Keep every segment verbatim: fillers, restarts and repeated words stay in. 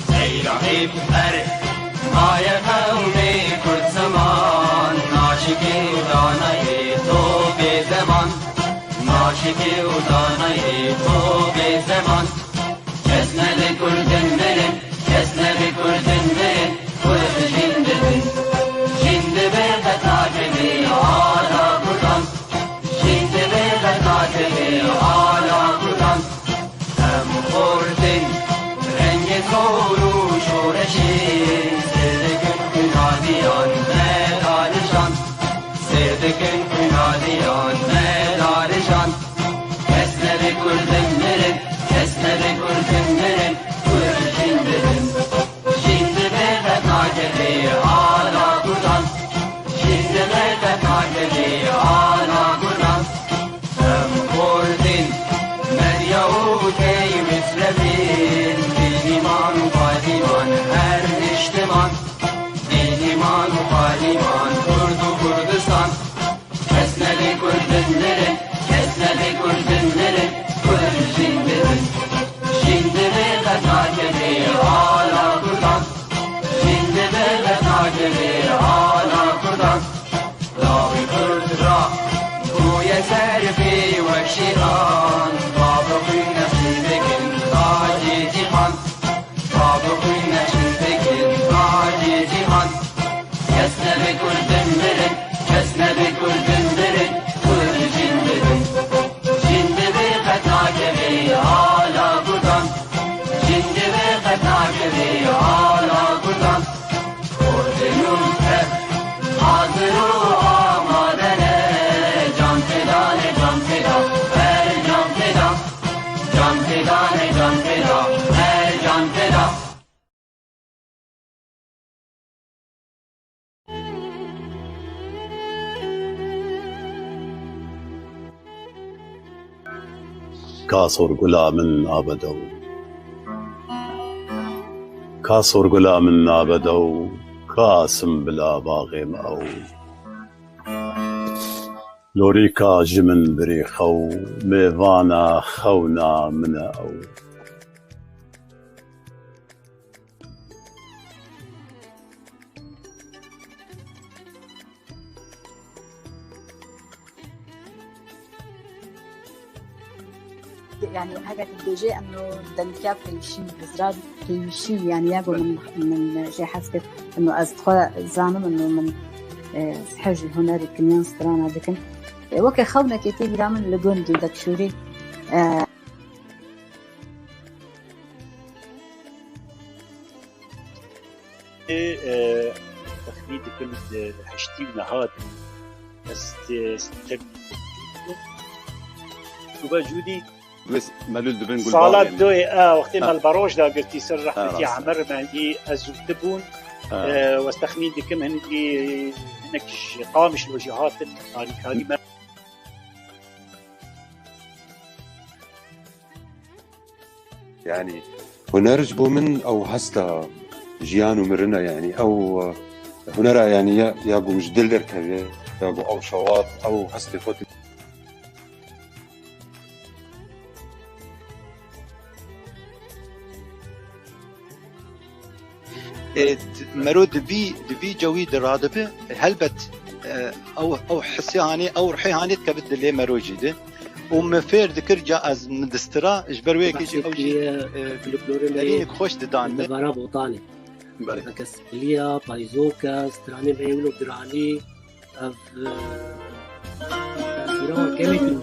Seyra hêv her maye qewmê Kurd ziman, naşikê û danayê to bê zeman, naşikê û danayê to bê zeman. Kes nebe Kurdin mirin, kes nebe Kurdin mirin, Kurd jîn dibin. Jîn dibe qet nakeve ala Kurdan, jîn dibe qet nakeve ala Kurdan. Em xortin rengê zor û şoreşê, sêr dikin xwîna diyan me darijan, sêr dikin xwîna diyan me darijan. Kes nebe Kurdin mirin, kes nebe Kurdin mirin, Kurd jîn dibin. Jîn dibe qet nakeve ala Kurdan, jîn dibe qet nakeve ala Kurdan. Em xortin medya û tey mislevin, dîn, îman û payîman her niştiman. Dîn, îman û payîman Kurd û Kurdistan. Kes nebe Kurdin mirin, kes nebe Kurdin mirin, Kurd jîn dibin. Jîn dibe qet nakeve ala Kurdan, jîn dibe qet nakeve ala Kurdan. Lawê Kurd ra bûye serfê wek şêran, bavê xwîn nexşî dikin tacê cîhan. Bavê xwîn nexşî dikin tacê cîhan. Kes nebe Kurdin mirin, kes nebe Kurdin mirin, Kurd jîn dibin. Jîn dibe qet nakeve ala Kurdan, jîn dibe qet nakeve ala Kurdan. Kurdin û Kurd hazir û amade ne, can feda ne, can feda, her can feda. Can feda ne, can feda, her can feda. Ka sorgula min nabe dew. Ka sorgula min nabe dew. Ka simbila baxê me ew. Lorîka ji min birî xew, mêvana xewna min e ew. Yani eger dibêje em no dengka pêwîşî, hizra pêwîşî, yani ya ku min, min jê hez kir, em no ez xwe zanim, em no min, e, hej û hunerê kimiyan strana dikim. E, weke xewnekê tê bîra min li gund û dekşûrî, e, Ê, e, texmîn dikim, e, heştî û nehat. Ez, e, tebî. Kuba Cûdî. Wis melûl dibin gul Sala bagê min. Doyê, e, wextê Ha. me li Baroş da girtî ser Ha, rehmetî rast e. Emir Mendî, ez zû tibûn. Ha. E, wez texmîn dikim, hinekî, hinek ji Qamişlo jî hatin, alîkarî me. Yani huner ji bo min ew hesta jiyan û mirin e, yani ew, e, hunera, yani ya, ya ku min ji dil derkeve, ya ku ew şewat, ew hestê xwe tu- E, t-, mero di vî, di vî cewî de radibe, helbet, e, ew, ew hisê hanê, ew ruhê hanê dikeve dilê mero jî de. Û min fêr dikir ca ez min distira, ji ber wê yekê jî ew jî, Basî e, folklorê me derînek xweş didan me. Devara Botanê. Belê. Weke Siliya, Payzoka, stranê me yê wilo giranî, ev, e, sîra we gelekî û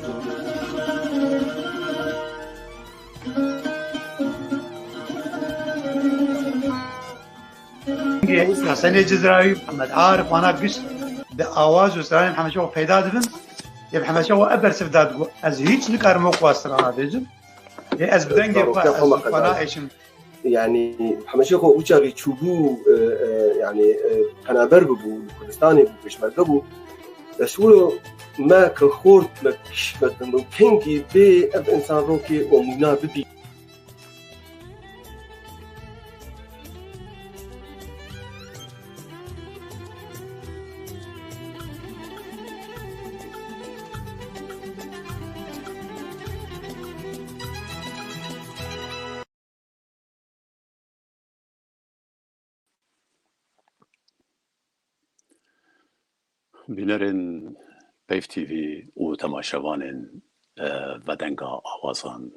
Hesenê Cizrawî, Mihemed Arif, wana giş bi awaz û stranên Mihemed Şêxo peyda dibin. Yê Mihemed Şêxo ev bersiv da digot, ez hîç nikarim wek wa strana bêjim. Yê ez bi dengê xwe, ez wana êşim. Yani Mihemed Şêxo û çaxî çûbû, e, e, yani, e, penaber bibû, li Kurdistanê bû, pêşmerge bû. Destûro me ke xort, me kişmet, me kengî bê ev insan rokê omûna bibî. Bînerên Peyv T V û temaşevanên, e, Vedenga Awazan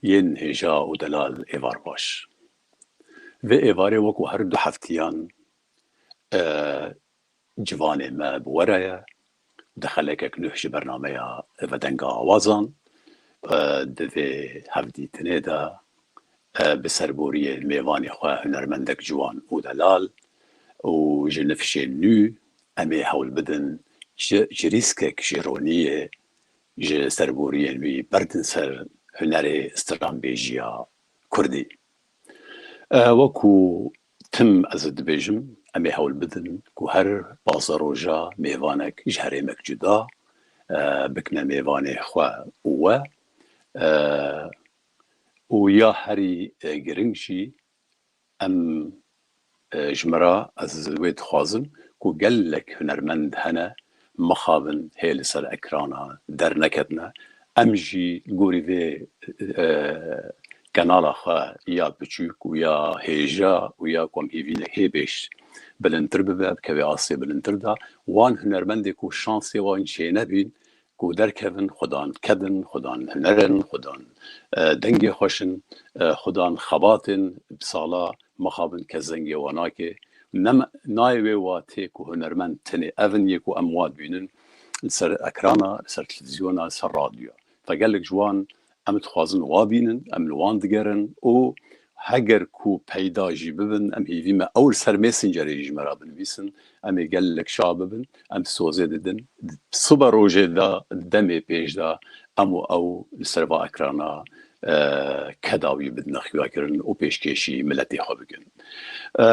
yên hêja û delal êvar baş. Vê êvarê wekû her du heftiyan, e, ciwanê me bi we re ye. Di xelekek nuh ji bernameya Vedenga Awazan, e, di vê hevdîtinê de, e, bi serboriyê mêvanê xwe hunermendek ciwan û delal û ji nifşên nû em ê hewl bidin ji, ji rîskek ji roniyê ji serboriyên wî berdin ser hunerê stranbêjiya kurdî. E, wekû tim ez dibêjim, em ê hewl bidin ku her pazdeh roja mêvanek ji herêmek cuda, e, bikine mêvanê xwe û we. E, û ya herî, e, giring jî em, e, ji me re ez wê dixwazim ku gelek hunermend hene mixabin hê li ser ekrana derneketine. Em jî li gorî vê, e, kenala xwe ya biçûk û ya hêja û ya ku em hêvî ne hê bêş bilindtir bibe, bikeve astê bilindtir de, wan hunermendê ku şansê wan çênebîn, ku derkevin, xudan kedin, xudan hunerin, xudan, e, dengê xweşin, e, xudan xebatên bi sala mixabin kes zengê wan nake. Nem-, nayê wê watê ku hunermend tenê evin yê ku em wa dibînin li ser ekrana, li ser televîzyona, li ser radyoya. Fe gelek ji wan em dixwazin wa bînin, em li wan digerin û heger ku peyda jî bibin, em hêvî me ew li ser Messengerê jî ji me re binivîsin, em ê gelek şa bibin, em sozê didin. Sibe rojê de, demê pêş de, em û ew li ser va ekrana, e, keda wî bidine xuyakirin û pêşkêşî miletê xwe bikin. E,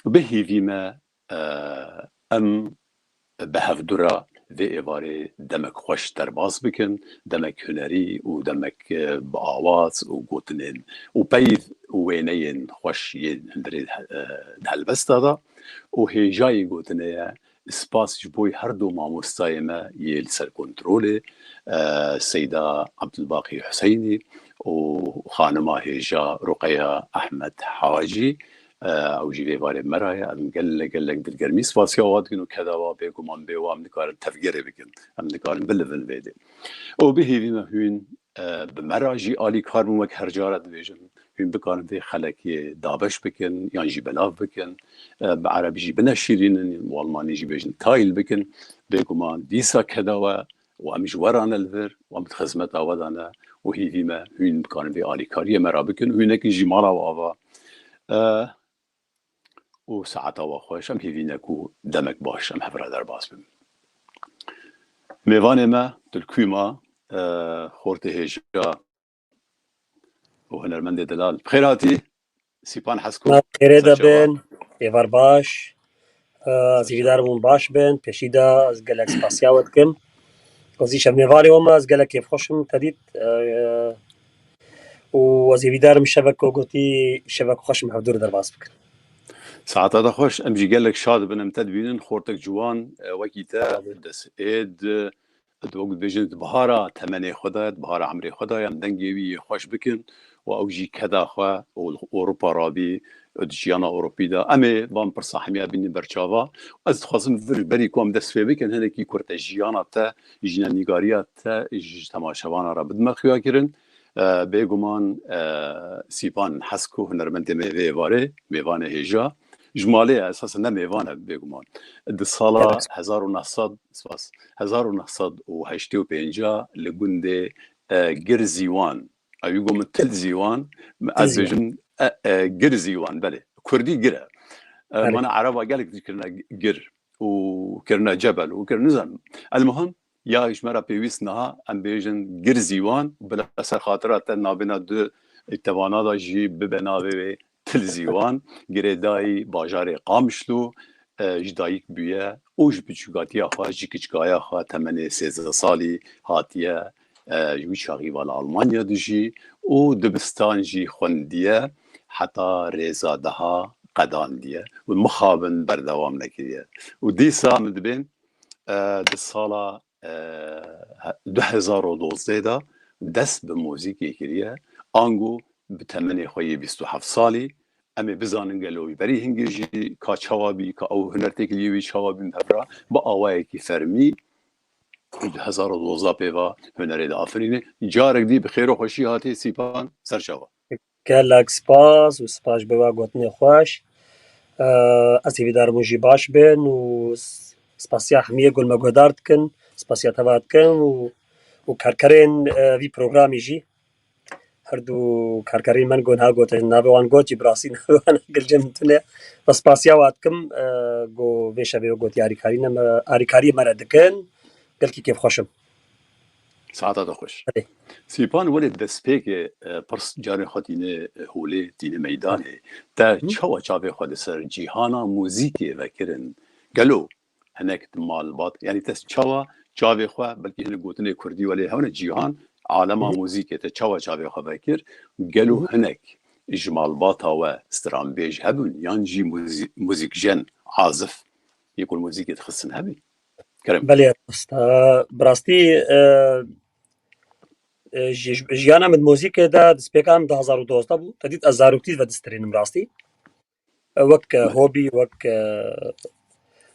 bi hêvî me, e, em bi hevdu re vê êvarê demek xweş derbas bikin, demek hunerî û demek, e, bi awaz û gotinên û peyv û wêneyên xweş yên hundirê, e, di helbesta de û hêjayî gotinê ye. Spas ji bo her du mamostayê me yê li ser kontrolê, e, Seyda Abdulbaqî Huseynî û xanima hêja Ruqeya Ehmed Hacî. E, ew jî vê varê me re ye. Em gelek, gelek dilgermî spasiya wa dikin û keda wa bêguman bê wa em nikarin tevgerê bikin. Em nikarin bilivin vê dê. Û bi hêvî me hûn, e, bi me re jî alîkar bin, wek her cara dibêjin. Hûn bikarin vê xelekê dabeş bikin, yan jî belav bikin. E, bi erebî jî bineşîrînin, û almanî jî bêjin teil bikin. Bêguman dîsa keda we û em ji we re ne li vir û em di xizmeta we de ne û hêvî me hûn bikarin vê alîkariyê me re bikin û hûn nekin jî mala we ava. E, û saeta we xweş, em hêvî ne ku demek baş em hev re derbas bin. Mêvanê me, Dilkûma, e, xortê hêja û hunermendê delal. Bi xêr hatî, Sîpan Hesko. Xêrê de bin, êvar baş. E, ez hêvîdar bûm baş bin. Pêşî de ez gelek spasiya we dikim. Ez îşev mêvanê we me, ez gelek kêfxweş im te dît. E, û ez hêvîdar im şevek ku gotî, şevek xweş em hevdû re derbas bikin. Saeta te xweş, em jî gelek şa dibin em te dibînin, xortek ciwan, e, wekî te, dest êd, e, di wek dibêjin, di bihara temenê xwe de, di bihara emrê xwe de, em dengê wî yê xweş bikin û ew jî keda xwe û li Ewropa rabî, di jiyana Ewropî de. Em ê van pirsa hemiya bînin berçava. Ez dixwazim vir berî ku em dest pê bikin, hinekî kurte jiyana te, jînenîgariya te ji temaşevana re bidime xuyakirin. E, bêguman, e, Sîpan Hesko, hunermendê me vê êvarê, mêvanê hêja. Ji malê ye, esasen ne mêvan e, bêguman. Di sala Evet. hezar û neh sed, spas, hezar û neh sed û heştê û pênc li gundê, e, Girzîwan. Ew got min Til Zîwan, ez Til Zîwan. dibêjim, e, e, Girzîwan, belê. Kurdî gir e. E, Belê. Mana ereba gelek dikirine gir û kirine cebel û kirine, nizanim. Elmuhim, ya ji me re pêwîst niha, em bêjin Girzîwan, bila ser xatira te navêna du tevana de jî bibe navê wê Til Zîwan, girêdayî bajarê Qamişlo, e, ji dayik bûye û ji biçûkatiya xwe, ji kiçkaya xwe temenê sêzdeh salî hatiye, e, ji wî çaxî va li Almanya dijî û dibistan jî xwendiye heta rêza deha qedandiye û mixabin berdewam nekiriye. Û dîsa min dibên, e, di sala, e, he-, du hezar û dozdeh de dest bi muzîkê kiriye, ango bi temenê xwe yê bîst û heft salî, em ê bizanin gelo wî berî hingê jî ka çawa bî, ka ew huner têkiliyê wî çawa bî, hevra bi awayekî fermî û di hezar û dozdeh pê va hunerê diafirîne. Carek dî bi xêr û xweşî hatî Sîpan, ser çava. Gelek spas û spas ji bo we gotinê xweş. Eh, ez hêvîdar im hûn jî baş bin û s-, spasiya hemiyê ku li me guhdar dikin, spasiya te ve dikim û, û karkerên, eh, vî programî jî. Her du karkerên min ku niha gotin, navê wan got jî, bi rastî navê wan Gilcem tune. Bes spasiya wan dikim, e, ku vê şevê wek gotî alîkarî ne me, alîkariyê me re dikin. Gelkî kêfxweş im. Saeta te xweş. Erê. Sîpan, welê destpêkê, e, pirs carê xwe tîne, e, holê, tîne meydanê. Te Hı. çawa çavê xwe di ser cîhana muzîkê vekirin? Gelo hinek di malbat, yanî te çawa çavê xwe, belkî hinek gotinê kurdî welê hewne cîhan, alema Hı hı. muzîkê te çawa çavê xwe vekir? Gelo Hı hı. hinek ji malbata we stranbêj hebûn yan jî muzî-, muzîkjen, azif, yê ku li muzîkê dixistin hebî? Kerem. Belê, rast e. Bi rastî, e, e, ji-, jiyana min di muzîkê de destpêka min du hezar û dozdeh bû. Te dît ez zaroktî ve distirênim rastî. Wek, e, Belê. hobî, wek, e,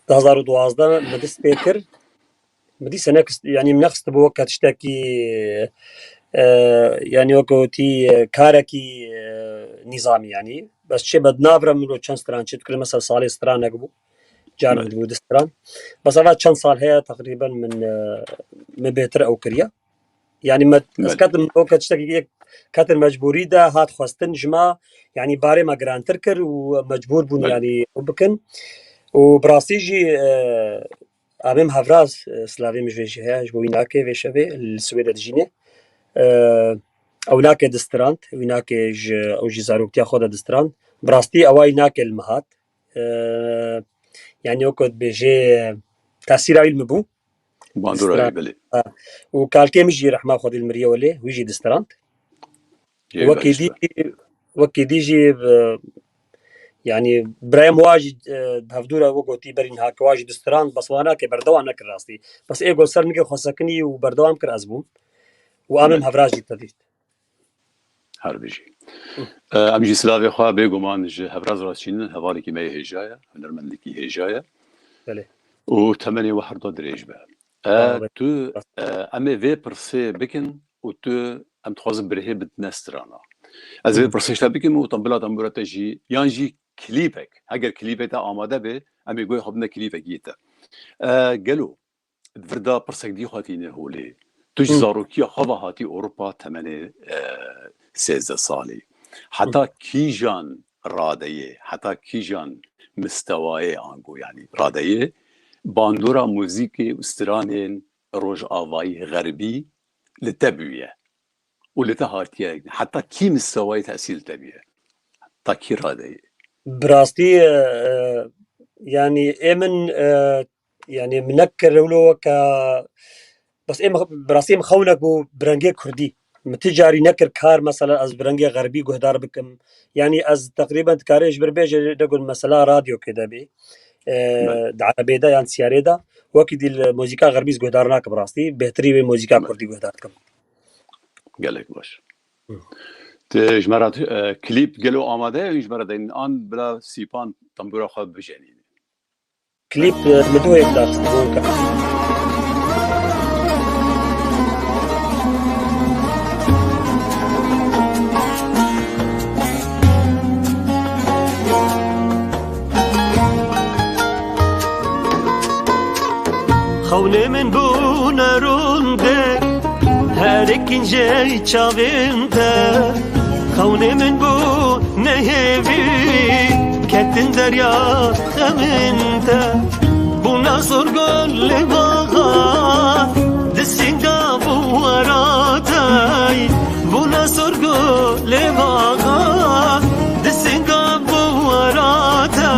du hezar û duwazdeh min dest pê kir. Min dîsa nekist, yanî min nexistibû weke tiştekî, e, yanî wek gotî, e, karekî, e, nîzamî yanî. Bes çê me di nav re min ro çend stran çê dikirin, mesela salê stranek bû. Car min Belê. dibû du stran. Bes eva çend sal heye teqrîben min, e, min bêtir ew kiriye. Yanî me, ez Belê. ketim, o ke tiştekî yek ketin mecbûrî de hat xwestin ji me, yanî barê me girantir kir û mecbûr bûn Belê. yanî ew bikin. Û bi rastî jî, e, amêm Hevraz, e, silavê min ji vê jî heye, ji bo wî nake vê şevê, li Swêde dijîne. E, ew nake distrand, wî nake ji, ew jî zaroktiya xwe de distrand. Bi rastî ewa wî nake li min hat. E, yanî wek dibêjê, tesîra wî li min bû. Bandora Stran. Belê. Ha. Û kalkê min jî rehma Xwedê li miriye welê, wî jî distrand. Yê Wekî baş dî, be. wekî dî jî, e, yanî birayê min wa jî, e, hevdû re wek gotî berî niha ke wa jî distrand, bes wa nake berdewam nekir rastî. Bes ê got ser nigê xwe sekinî û berdewam kir ez bûm. Û amêm Belê. Hevra jî te dît. Her bijî. Hı. E, em jî silavê xwe bêguman ji Hevraz re çînin, hevalekî me yê hêja ye, hunermendekî hêja ye. Belê. Û temenê we herdo dirêj be. E, Sağ ol. tu, e, em ê vê pirsê bikin û tu, em dixwazin birêhê bidine strana. Ez vê Hı. pirsê ji te bikim û tam bila tembûra te jî, yan jî klîpek. Heger klîpê te amade be, em ê guhê xwe bidine klîpekî te. E, gelo, di vir de pirsek dî xwe tîne holê. Tu ji Hı. zarokiya xwe ve hatî Ewropa temenê, e, sêzdeh salî. Heta Hı. kîjan radeyê, heta kîjan mistewayê ango, yanî radeyê bandora muzîkê û stranên rojavayî xerbî li te bûye û li te hatiye, heta kî mistewayê tesîr li te bûye? Ta kî radeyê? Bi rastî, e, e, yanî ê min, e, yanî min nekir wilo weke, bes ê min, bi rastî min xewnek bû bi rengê kurdî. Min ti carî nekir kar, mesela ez bi rengê xerbî guhdar bikim. Yanî ez teqrîben dikarê ji bir bêje de got mesela radyokê de bê. E, Belê. di erebê de yan siyarê de. Wekî dî li muzîka xerbî ez guhdar nakim rastî. Bêhtirî wê muzîka Belê. kurdî guhdar dikim. Gelek baş. Hı. Te ji me re, e, klîp gelo amade ye, ji me re deynin an bila Sîpan tembûra xwe bijenîne? Klîp, e, min duhê daxist, bon ka. Xewnê min bûne rûnde, herê kincê çavên te. Xewnê min bûne hêvî, ketin derya xemin te. Bûna sorgo lê vaxa, di singa bû weratay. Bûna sorgo lê vaxa, di singa bû werata.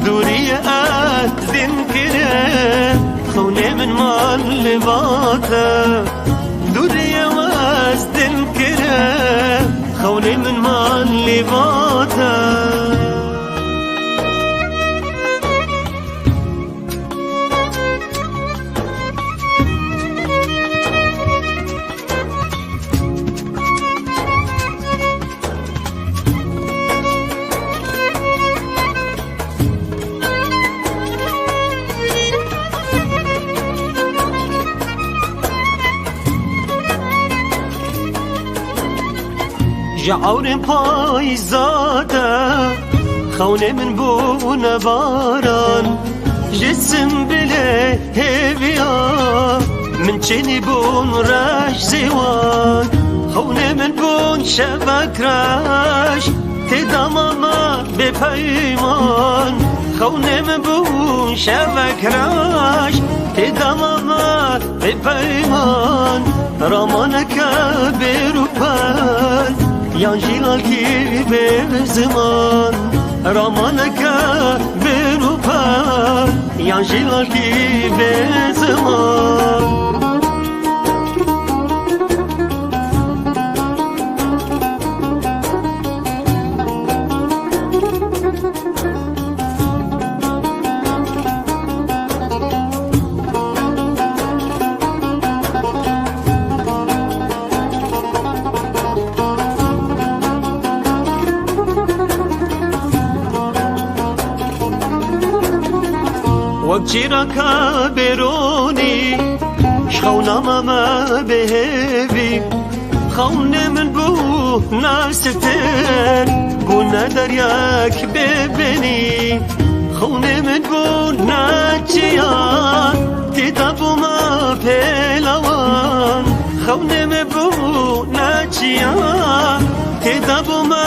Dûrî ez din kire, xewnê min mal lê vate. Dûrî ez din kire, xewnê min mal lê vate. Ya ewrên payîza de xewnê min bûne baran, ji simbilê hêviya min çênî bûn reş zêwan. Xewnê min bûn şevek reş, tê dama me bê peyman. Xewnê min bûn şevek reş, tê dama me bê peyman. Ramaneke bêr û per, yan jî lalkî bê ziman. Ramaneke bêr û per, yan jî lalkî bê ziman. Wek çîraka bêronî, ji xewna me me bêhêvî. Xewnê min bû ne sifir, bû ne deryek bêbênî. Xewnê min bû ne çiya, tê de bû me pêlawan. Xewnê min bû ne çiya, tê de bû me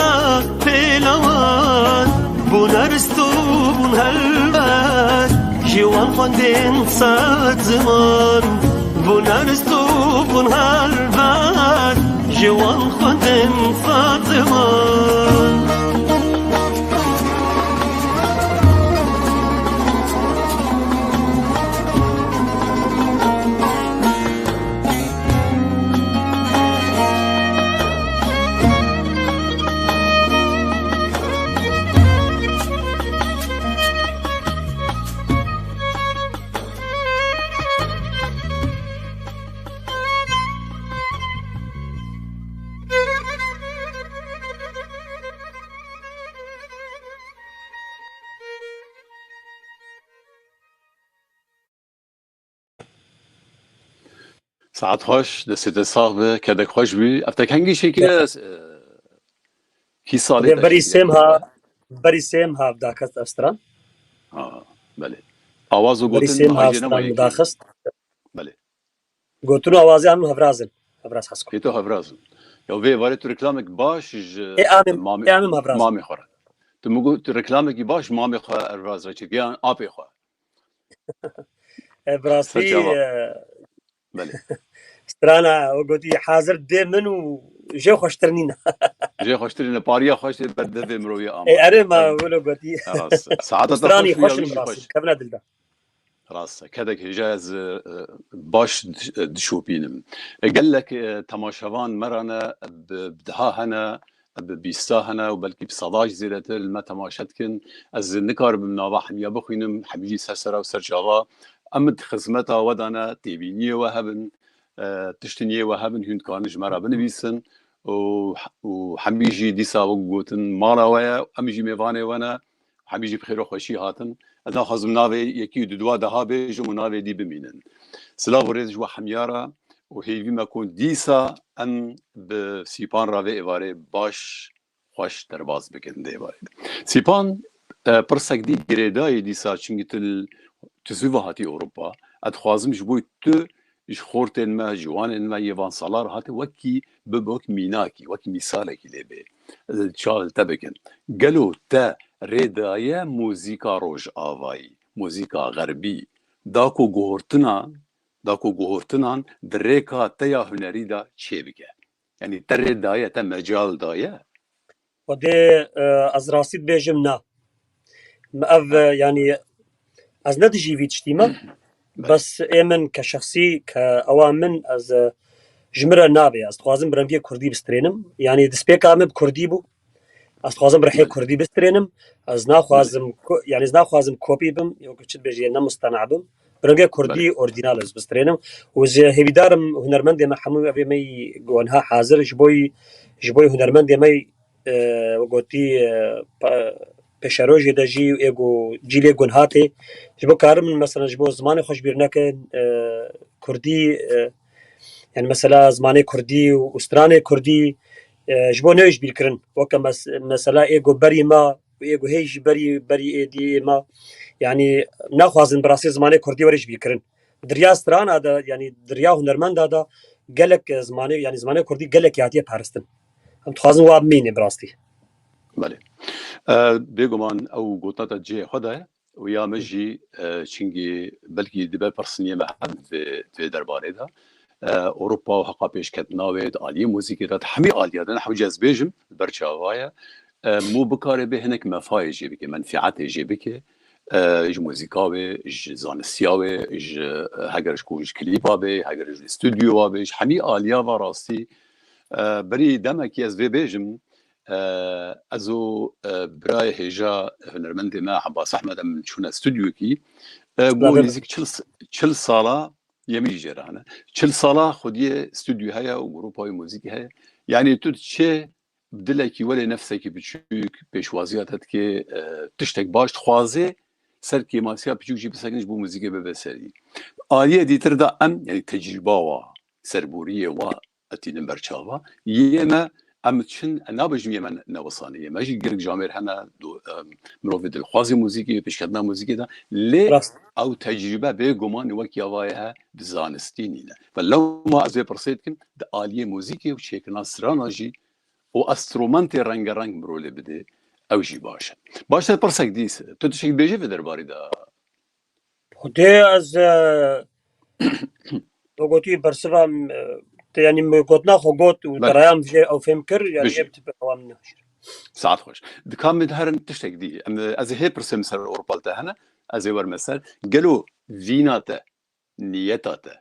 pêlawan. Bûn rist û bûn helbet, ji wan xwendin sed ziman. Bûn rist û bûn helbet, ji wan xwendin sed ziman. Saet xweş, destê te sax be, kedek xweş bî. Ev te kengî çêkiriye, e, kî salê Dê te berî çêkiriye? Sêm ha, berî sêm ha daxist ev stran. Ha, belê. Awaz û Berî gotin sêm ha ev stran daxist. Belê. Gotin û awazê em hevraz in. Hevraz hez Ê to hevraz in. Ya vê varê tu reklamek baş ji Ê amê, mamê, ê amê hevraz in. Mamê xwe re. Tu min got, tu reklamekî baş mamê xwe hevraz re çêkiriye, yan apê xwe. E, bi rastî, Ser çava. E, Belê. Strana, o gotî, hazir dê min û jê xweştir nîne. Jê xweştir nîne, pariya xweş ê ber devê mirovî ama. E, erê ma wilo gotî. Rast. Saeta te stranî xweş bî, xweş in, rast. Kevna dilda. Rast e. Kedek hêja ez, e, baş di-, dişopînim. E, gelek, e, temaşevan me re ne, bi, bi deha hene, bi bîsta hene û belkî bi seda jî zêdetir li me temaşe dikin. Ez nikaribim nava hemiya bixwînim, hemî jî ser sera û ser çava. Em di xizmeta we de ne, têbîniyê we hebin, e, tiştin yê we hebin, hûn dikarin ji me re binivîsin û, û hemî jî dîsa wek gotin mala we ye, em jî mêvanê we ne, hemî jî bi xêr û xweşî hatin. Ez naxwazim navê yekî û du dua deha bêjim û navê dî bimînin. Silav û rêz ji we hemiya re. û hêvî me ku dîsa em bi Sîpan re vê êvarê baş, xweş derbas bikin dê êvarê de. Sîpan, e, pirsek dî girêdayî dîsa, çimkî tu li, tu zû ve hatî Ewropa. Ez dixwazim ji bo tu, ji xortên me, ji wanên me yê van sala re hatî wekî, bi, bi wek mînakî, wekî mîsalekî lê bê. Ez çav li te bikin. Gelo te rê daye muzîka rojavayî, muzîka xerbî, da ku guhortina da ku guhortinan di rêka te ya hunerî de çêbike? Yanî te rê daye, te mecal daye? Xwedê, e, ez rastî dibêjim na. Min ev, e, yanî ez ne dijî vî tiştî me. Belê. Bes ê min ke şexsî, ke ewa min, ez, e, ji min re nabe. Ez dixwazim bi rengê kurdî bistrênim. Yanî destpêka min bi kurdî bû. Ez dixwazim bi rihê Belê. kurdî bistrênim. Ez naxwazim Belê. ko-, yanî ez naxwazim kopî bim, yo ku çi dibêjî, ne mustene'bim. Bi rengê kurdî Belê. orîjînal ez bistrênim. Û ez hêvîdar im hunermendê me hemû evê me yî ku niha hazir ji bo yî, ji bo yî hunermendê me, e, gotî, e, pa-, pêşerojê de jî ê ku cîlê ku niha tê. Ji bo karin min mesela ji bo zimanê xwe ji bîr nekin, e, kurdî, e, yanî mesela zimanê kurdî û, û stranê kurdî, e, ji bo neyê ji bîrkirin. Weke mes-, mesela ê ku berî me û ê ku hê jî berî, berî êdî ê me. Yanî naxwazin bi rastî zimanê kurdî were ji bîrkirin. Di riya strana de, yanî di riya hunermenda de gelek, e, zimanê, yanî zimanê kurdî gelekî hatiye paristin. Em dixwazin wa bimîne bi rastî. Belê. E, bêguman ew gotina te cihê xwe de ye. Û ya me jî, e, çingî belkî dibe pirsîniyê me hebin vê, vê derbarê de. E, Ewropa û heqa pêşketina wê di aliyê muzîkê de, di hemî aliya de, ne hewce ez bêjim, li ber çava ye. E, mû bikare bê hinek mefayê jê bike, menfîetê jê bike. E, ji muzîka wê, ji zanistiya wê, ji, e, heger ji ku ji klîpa bê, heger ji stûdyoya bê, ji hemî aliya ve rastî. E, berî demekî ez vê bêjim, e, ez û, e, birayê hêja hunermendê me Ebas Ehmed em çûne stûdyoyekî. E, got nêzîk çil s-, çil sala yê min jî jê re hene. Çil sala xwediyê stûdyo heye û grûpa wî muzîkî heye. Yanî tu diçê bi dilekî welê nefsekî biçûk pêşwaziya te dike, e, tiştek baş dixwazê, ser kêmasiya piçûk jî bisekine ji bo muzîkê bibe serî. Aliyê dîtir de em, yanî tecrîba wa, serboriyê wa, etînin ber çava. Yê me, em çin, nabêjim yê me ne-, newisanê. Yê me jî gelek camêr hene, do-, em, mirovê dilxwazê muzîkê, pêşketina muzîkê de. Lê ew tecrîbe bêguman wek ya va ye bi zanistî nîne. Ve lewma ez vê pirsê dikim, di aliyê muzîkê û çêkirina strana jî û enstrûmentê rengereng mirov lê bidê, ew jî baş e. Baş e, pirsek dî, tu tiştek bêjî vê derbarî de? Xwedê ez, e, tu gotî bersiva, e, te, yanî min gotina xwe got û te raya min vê ew fêm kir, yanî ev tip ewam ne. Saet xweş. Dika min herin tiştek dî. Em, ez ê hê pirsê min ser Ewropa li te hene, ez ê werme ser. Gelo vîna te, niyeta te,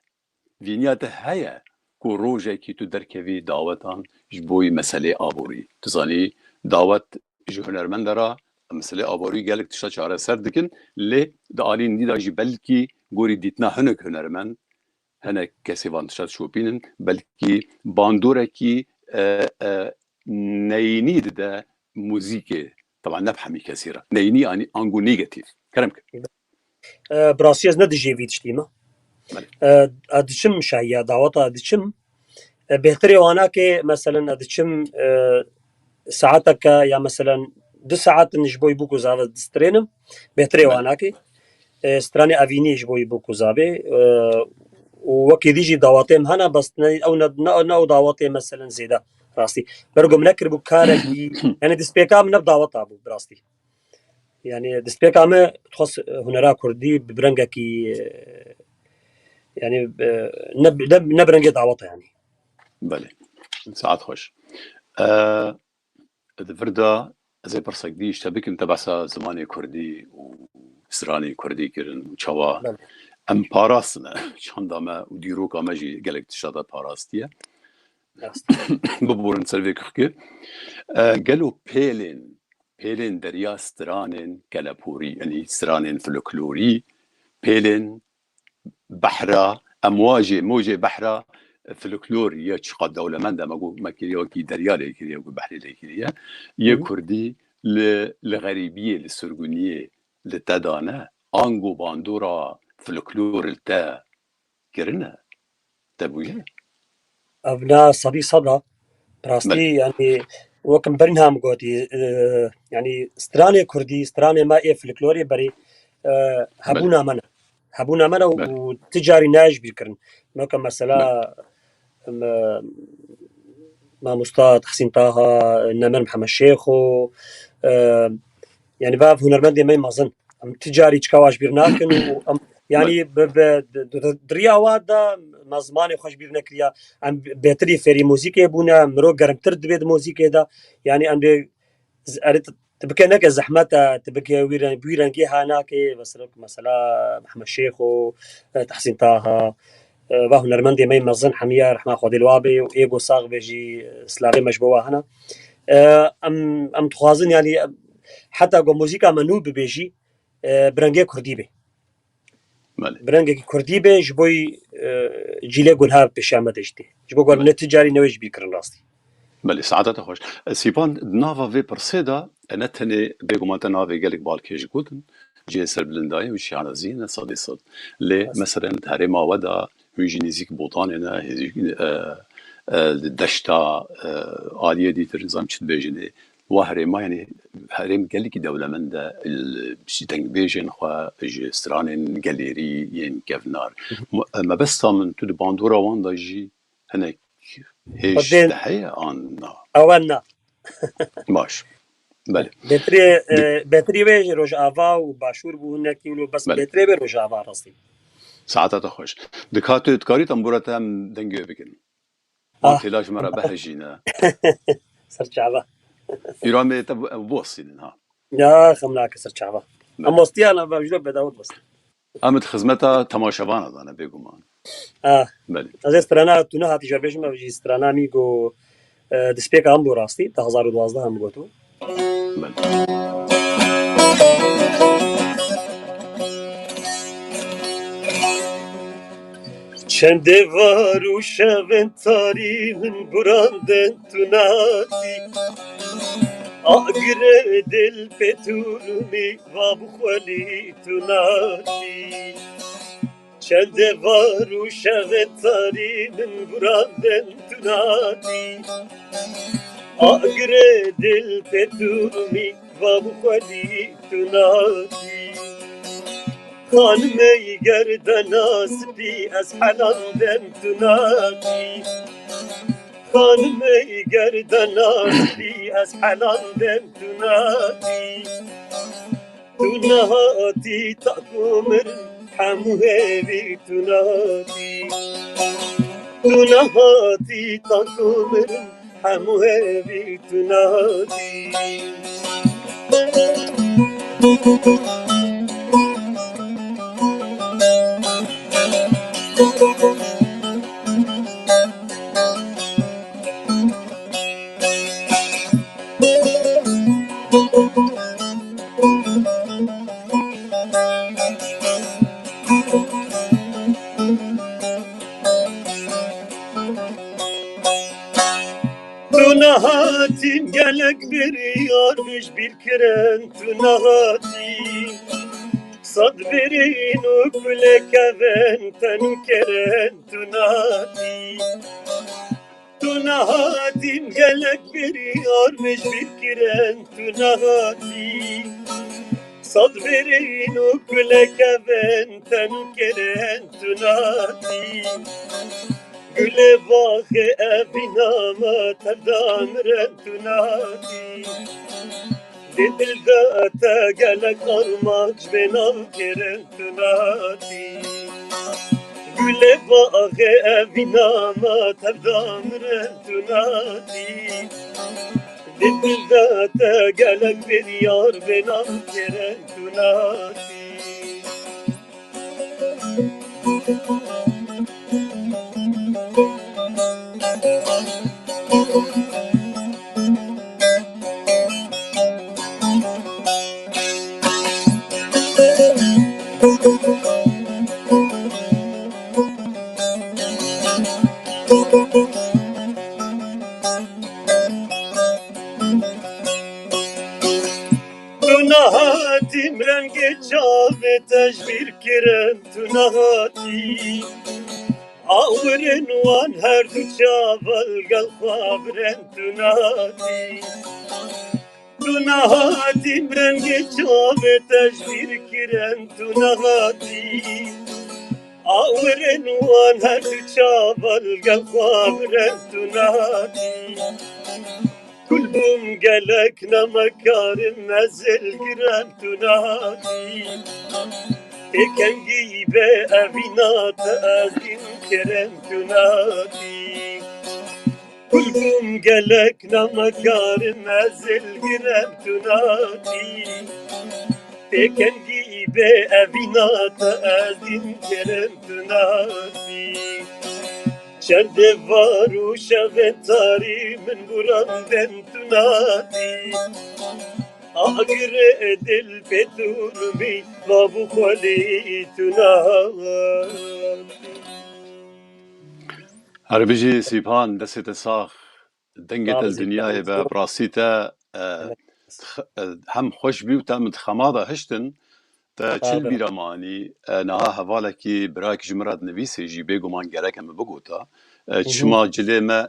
vîniya te heye ku rojekî tu derkevî dawetan ji bo yî meselê aborî? Tu zanî, dawet ji hunermenda re meselê aborî gelek tişta çareser dikin, lê di alî din de jî belkî gorî dîtina hinek hunermend, hinek kesê van tişta dişopînin, belkî bandorekî, e, e, neyînî dide muzîkê, teban ne bi hemî kesî re. Neyînî anî ango negatif. Kerem ke. E, bi rastî ez ne dijî vî tiştî me. Belê. E, ez diçim şahiya daweta diçim. E, bêhtirê wana ke, meselen, ez diçim, e, saeteke ya, meselen, du saetin ji bo yî bûk û zave distrênim. Bêhtirê wana ke, e, stranê evînî ji bo yî bûk û zave, e, û wekî dî jî dawetê min hene, bes ne, ew ne, ne, ne ew dawetê, meselen, zêde, rastî. Ber ku min nekiribû karekî, yanî destpêka min ne bi daweta bû, bi rastî. Yanî destpêka me dixwest hunera kurdî bi rengekî, e, yanî, e, ne, ne, ne bi rengê daweta yanî. Belê. Saet xweş. E, di vir de ez ê pirsek dî ji te bikim, te behsa zimanê kurdî û stranê kurdî kirin û çawa em parastine. Çanda me û dîroka me jî gelek tişta te parastiye. Biborin ser vê kuxkê. E, gelo pêlên, pêlên derya stranên keleporî, yanî stranên folklorî, pêlên behra, emwajê, mocê behra folklor ya çiqas dewlemend e, me got, me kiriye wekî derya lê kiriye, wekî behrê lê kiriye. Yê kurdî li, li xerîbiyê, li surguniyê li te dane, ango bandora folklor li te kirine? Te bûye? Ev ne sedî sed e. Bi rastî, yanî, wek min berî niha min gotî, e, yanî, stranê kurdî, stranê me ê folklorê berê, e, hebûna me ne. Hebûna me ne û, û ti carî nayê ji bîr kirin. Weke mesela, me, mamosta Tahsîn Taha, Nemer Mihemed Şêxo, e, yanî, va ev hunermendê me yê mezin. Em ti carî çika wan ji bîr nakin û em, yanî, bi, bi, di, di, di riya wan de me zimanê xwe ji bîr nekiriya. Em bêtirî fêrî muzîkê bûne, mirov germtir dibe di muzîkê de. Yanî, em dê z-, erê, tu, tu bike neke zehmet e, tu bike wî re-, wî rengê ha nake. Mesela, mesela Mihemed Şêxo, e, Tahsîn Taha, e, va hunermendê me yê mezin hemiya rehma Xwedê li wa bê û ê go sax be jî, e, silavê me ji bo wa hene. E, em, em dixwazin, yanî, em, heta ku muzîka me nû bibe jî, e, bi rengê kurdî be. Belê. Bi rengekî kurdî be, ji bo yî, e, cîlê gunha pêşiya me de jî tê. Ji bo ku em ne ti carî newê ji bîr kirin rastî. Belê, saeta te xweş. E, Sîpan, di nava vê pirsê de, e, ne tenê bêguman te navê gelek balkêş gotin, cihê serbilindayê û şiyanezî ne sedê sed. Lê, meselen, di herêma we de hûn jî nêzîk Botanê ne, hêzî, e, e, li deşta, e, aliyê dîtir, nizam çi dibêjin ê. Wa herêma, yanî herêm gelekî dewlemend e, li dengbêjên xwe ji stranên gelêrî yên kevnar. Hı hı. Me-, mebesta min, tu di bandora wan de jî hinek hêj Xwedên de heye an na? Ewe na. Baş. Belê. Bêtirê, Di- e, bêtirê wê ji Rojava û Başûr bû hinekî wilo, bes Belê. Bêtirê wê Rojava rastî. Saeta te xweş. Dika tu dikarî tembûra te em dengê wê bikin. Wan Ah. Têla ji me re behejîne. Ser çava. Îro em ê te bo-, ew bosînin ha. Ya, xem nake ser çava. Belê. Em bostiyan, em ji bedawot bost. Em di xizmeta temaşevana de ne bêguman. Ah. Belê. Ez ê strana tu nehatî jî bêjim, ev jî strana min ku, e, destpêka em bû rastî, di hezar û duwazdeh em goto. Belê. Çendê var û şevên tarî min burandin tu natî. Agirê dil pê tu rûmî va bixwelî tu natî. Çendê var û şevên tarî min burandin tu natî. Agirê dil pê tu rûmî va bixwelî tu natî. Xanimê gerdena spî ez helandem tu natî. Xanimê gerdena spî ez helandem tu natî. Tu nehatî ta ku mirim hemû hêvî tu nehatî. Tu nehatî ta ku mirim hemû hêvî tu nehatî. Tu nehatî gelek biryar min ji bîr kirin, tu nehatî. Sed birîn û kulek kevin tenû kirin, tu nehatî. Tu nehatî gelek biryar min ji bîr kirin, tu nehatî. Sed birîn û kulek kevin tenû kirin, tu nehatî. Gulê baxê evîna me tev damirin, tu nehatî. Di dil de te gelek armanc bê nav kirin, tu nehatî. Gulê baxê evîna me tev damirin, tu nehatî. Di dil de te gelek biryar bê nav kirin, tu nehatî. Tu nehatî rengê çavê te ji bîr kirin, tu nehatî. Awirên wan her du çav li gel xwe birin, tu nehatî. Tu nehatî rengê çavê te ji bîr kirin, tu nehatî. Awirên wan her du çav li gel xwe birin, tu nehatî. Kul bûm gelek, nema karim ez ê li giran, tu nehatî. Tê kengî be evîna te ez dîn kirim, tu nehatî. Kul bûm gelek, nema karim ez ê li giran, tu nehatî. Tê kengî be evîna te ez dîn kirim, tu nehatî. Çendê var û şevên tarî min burandin, tu nehatî. Agirê dil pê tu rûmî, va bû xwelî tu nehatî. Her bijî Sîpan, destê te sax. Dengê te li dinyayê be, bi rastî te, e, hem xweş bî û te min di xema de hiştin. Te çi li bîra me anî? E, niha hevalekî, birayekî ji min re dinivîsê jî, bêguman gerek e min bigota. E, çima cilê me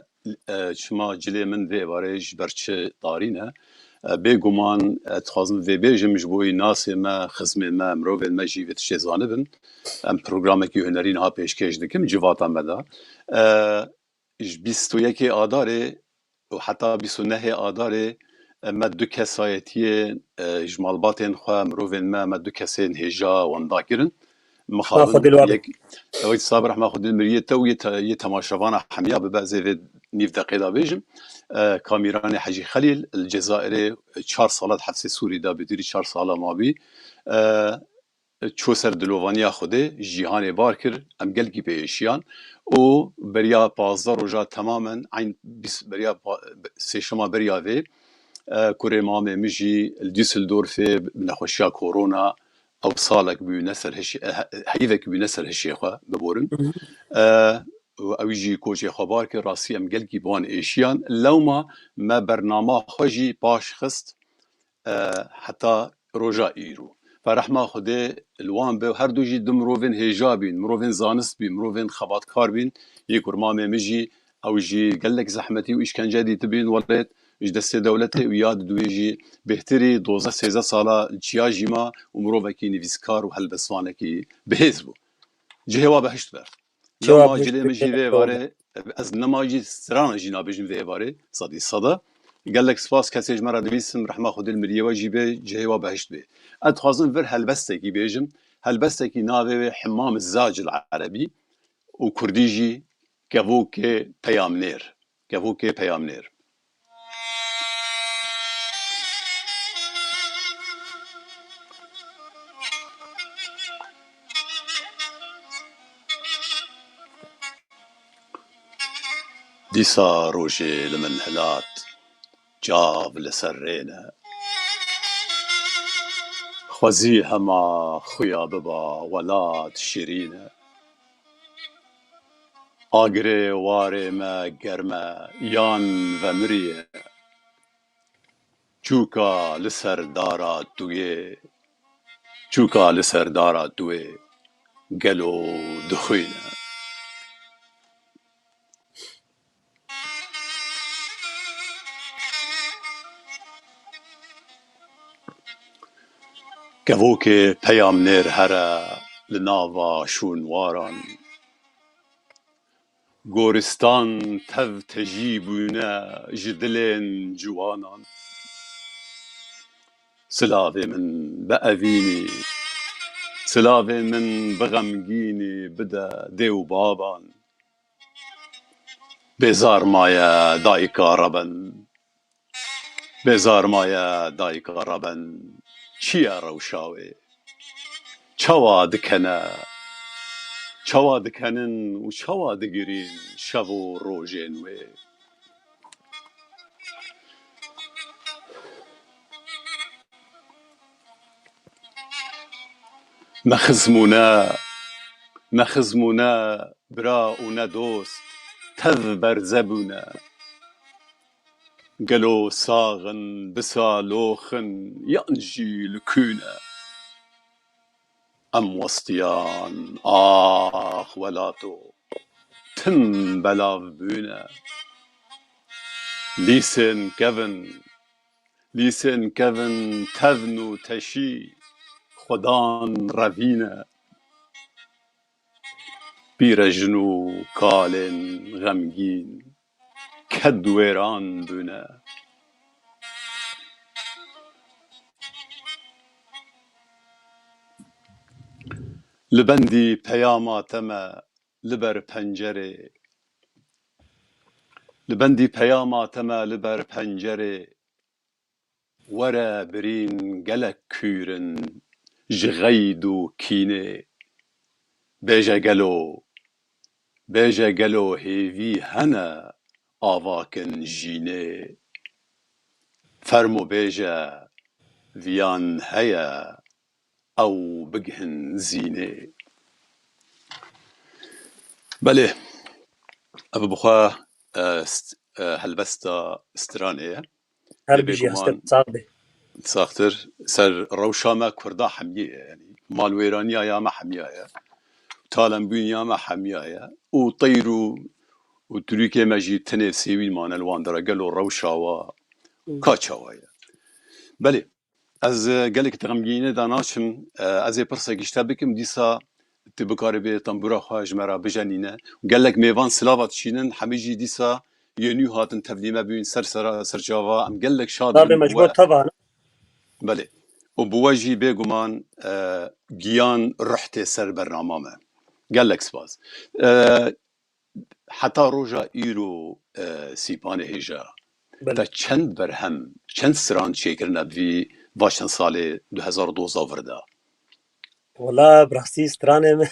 e, çima cilê min vê êvarê ji ber çi tarî ne. E, bêguman, e, dixwazim vê bêjim ji bo wî nasê me, xizmên me, mirovên me jî vê tiştê zanibin. Em programekî hunerî niha pêşkêş dikim civata me de. E, ji bîst û yekê Adarê û heta bîst û nehê Adarê, e, me du kesayetiyên, e, ji malbatên xwe, mirovên me, me du kesên hêja wenda kirin. Mixabin Xwedê li we be. Yek, ew sabir rehma Xwedê li miriyê te û yê te-, yê temaşevana hemiya bibe, ez ê vê nîv deqê de bêjim. E, Kamîranê Hecî Xelîl li Cezayirê çar sala di hefsê Sûrî de, bi dûrî çar sala mabî. E, çû ser dilovaniya Xwedê, ji cîhanê bar kir, em gelkî pê êşiyan û beriya pazdeh roja temamen, eyn bîst, beriya pa-, sêşema beriya vê, e, kurê mamê min jî li Düsseldorfê bi nexweşiya korona ew salek bû ne ser hişê, e, he-, heyvek bû ne ser hişê xwe, biborin. Hı hı. E, û ew jî koçê xwe bar kir, rastî em gelkî bi wan êşiyan. Lewma me bernama xwe jî paş xist, e, heta roja îro. Ferehma Xwedê li wan be, her du jî du mirovên hêja bîn, mirovên zanist bîn, mirovên xebatkar bîn. Yê kurmamê min jî, ew jî gelek zehmetî û îşkence dîtibîn welêt ji destê dewletê û ya di duwê jî bêhtirî dozdeh sêzdeh sala li çiya jî ma û mirovekî nivîskar û helbestvanekî bihêz bû. Cihê wa behişt be. Cevap Lewma cilê min jî vê êvarê, ez nema jî strana jî nabêjim vê êvarê, sedî seda. Gelek spas kesê ji me re divîsin, rehma Xwedê li miriyê we jî bê, cihê we behişt bê. Ez dixwazim vir helbestekî bêjim. Helbestekî navê wê Himam Zac li erebî û kurdî jî Kevokê Peyamnêr. Kevokê Peyamnêr. Dîsa rojê li min hilat, çav li ser rê ne. Xwezî hema xuya biba welat şirîn e. Agirê warê me germ e yan vemiriye. Çûka li ser dara tu yê, çûka li ser dara tu yê, gelo dixwîne. Kevokê Peyamnêr here li nava şûnwaran. Goristan tev tejî bûne ji dilên ciwanan. Silavê min bi evînî, silavê min bi xemgînî bide dê û baban. Bêzar maye dayika reben. Bêzar maye dayika reben. Çi ye rewşa wê? Çawa dikene? Çawa dikenin û çawa digirîn şev û rojên wê? Ne xizm û ne, ne xizm û ne bira û ne dost, tev berze bûne. Gelo sax in, bi salox in, yan jî li kû ne? Em westiyan, ax welato, tim belav bûne. Lîsên kevin, lîsên kevin tevn û teşî, xwedan revîne. Pîrejin û kalên xemgîn, ked wêran bûne. Li bendî peyama te me li ber pencerê. Li bendî peyama te me li ber pencerê. Were birîn gelek kûr in ji xeyd û kînê. Bêje gelo, bêje gelo hêvî hene avakin jînê? Fermo bêje, viyan heye ew bigihin zînê. Belê, ev bi xwe, e, st-, e, helbesta stranê ye. Her Lê bijî bêguman hestet sax be. Saxtir ser rewşa me Kurda hemiyê ye. Yanî malwêraniya ya me hemiya ye. Talembûniya me hemiya ye. Û teyr û û Tirûkê me jî tenê sêwî mane li wan dera, gelo rewşa wa Hmm. ka çawa ye? Belê, ez, e, gelek di xemgînê de naçim. E, ez ê pirsekî ji te bikim, dîsa tu bikaribê tembûra xwe ji me re bijenîne. Gelek mêvan silava dişînin, hemî jî dîsa yê nû hatin tevlî me bûn ser sera, ser çava. Em gelek şad Tabê bin me ji bo we. Teva ne? Belê. Û bi we jî bêguman, e, giyan ruh tê ser bernama me. Gelek spas. E, heta roja îro, e, Sîpanê hêja, Belê. te çend berhem, çend stran çêkirine bi vî va çend salê du hezar û dozdeh vir de? Wela, bi rastî stranê min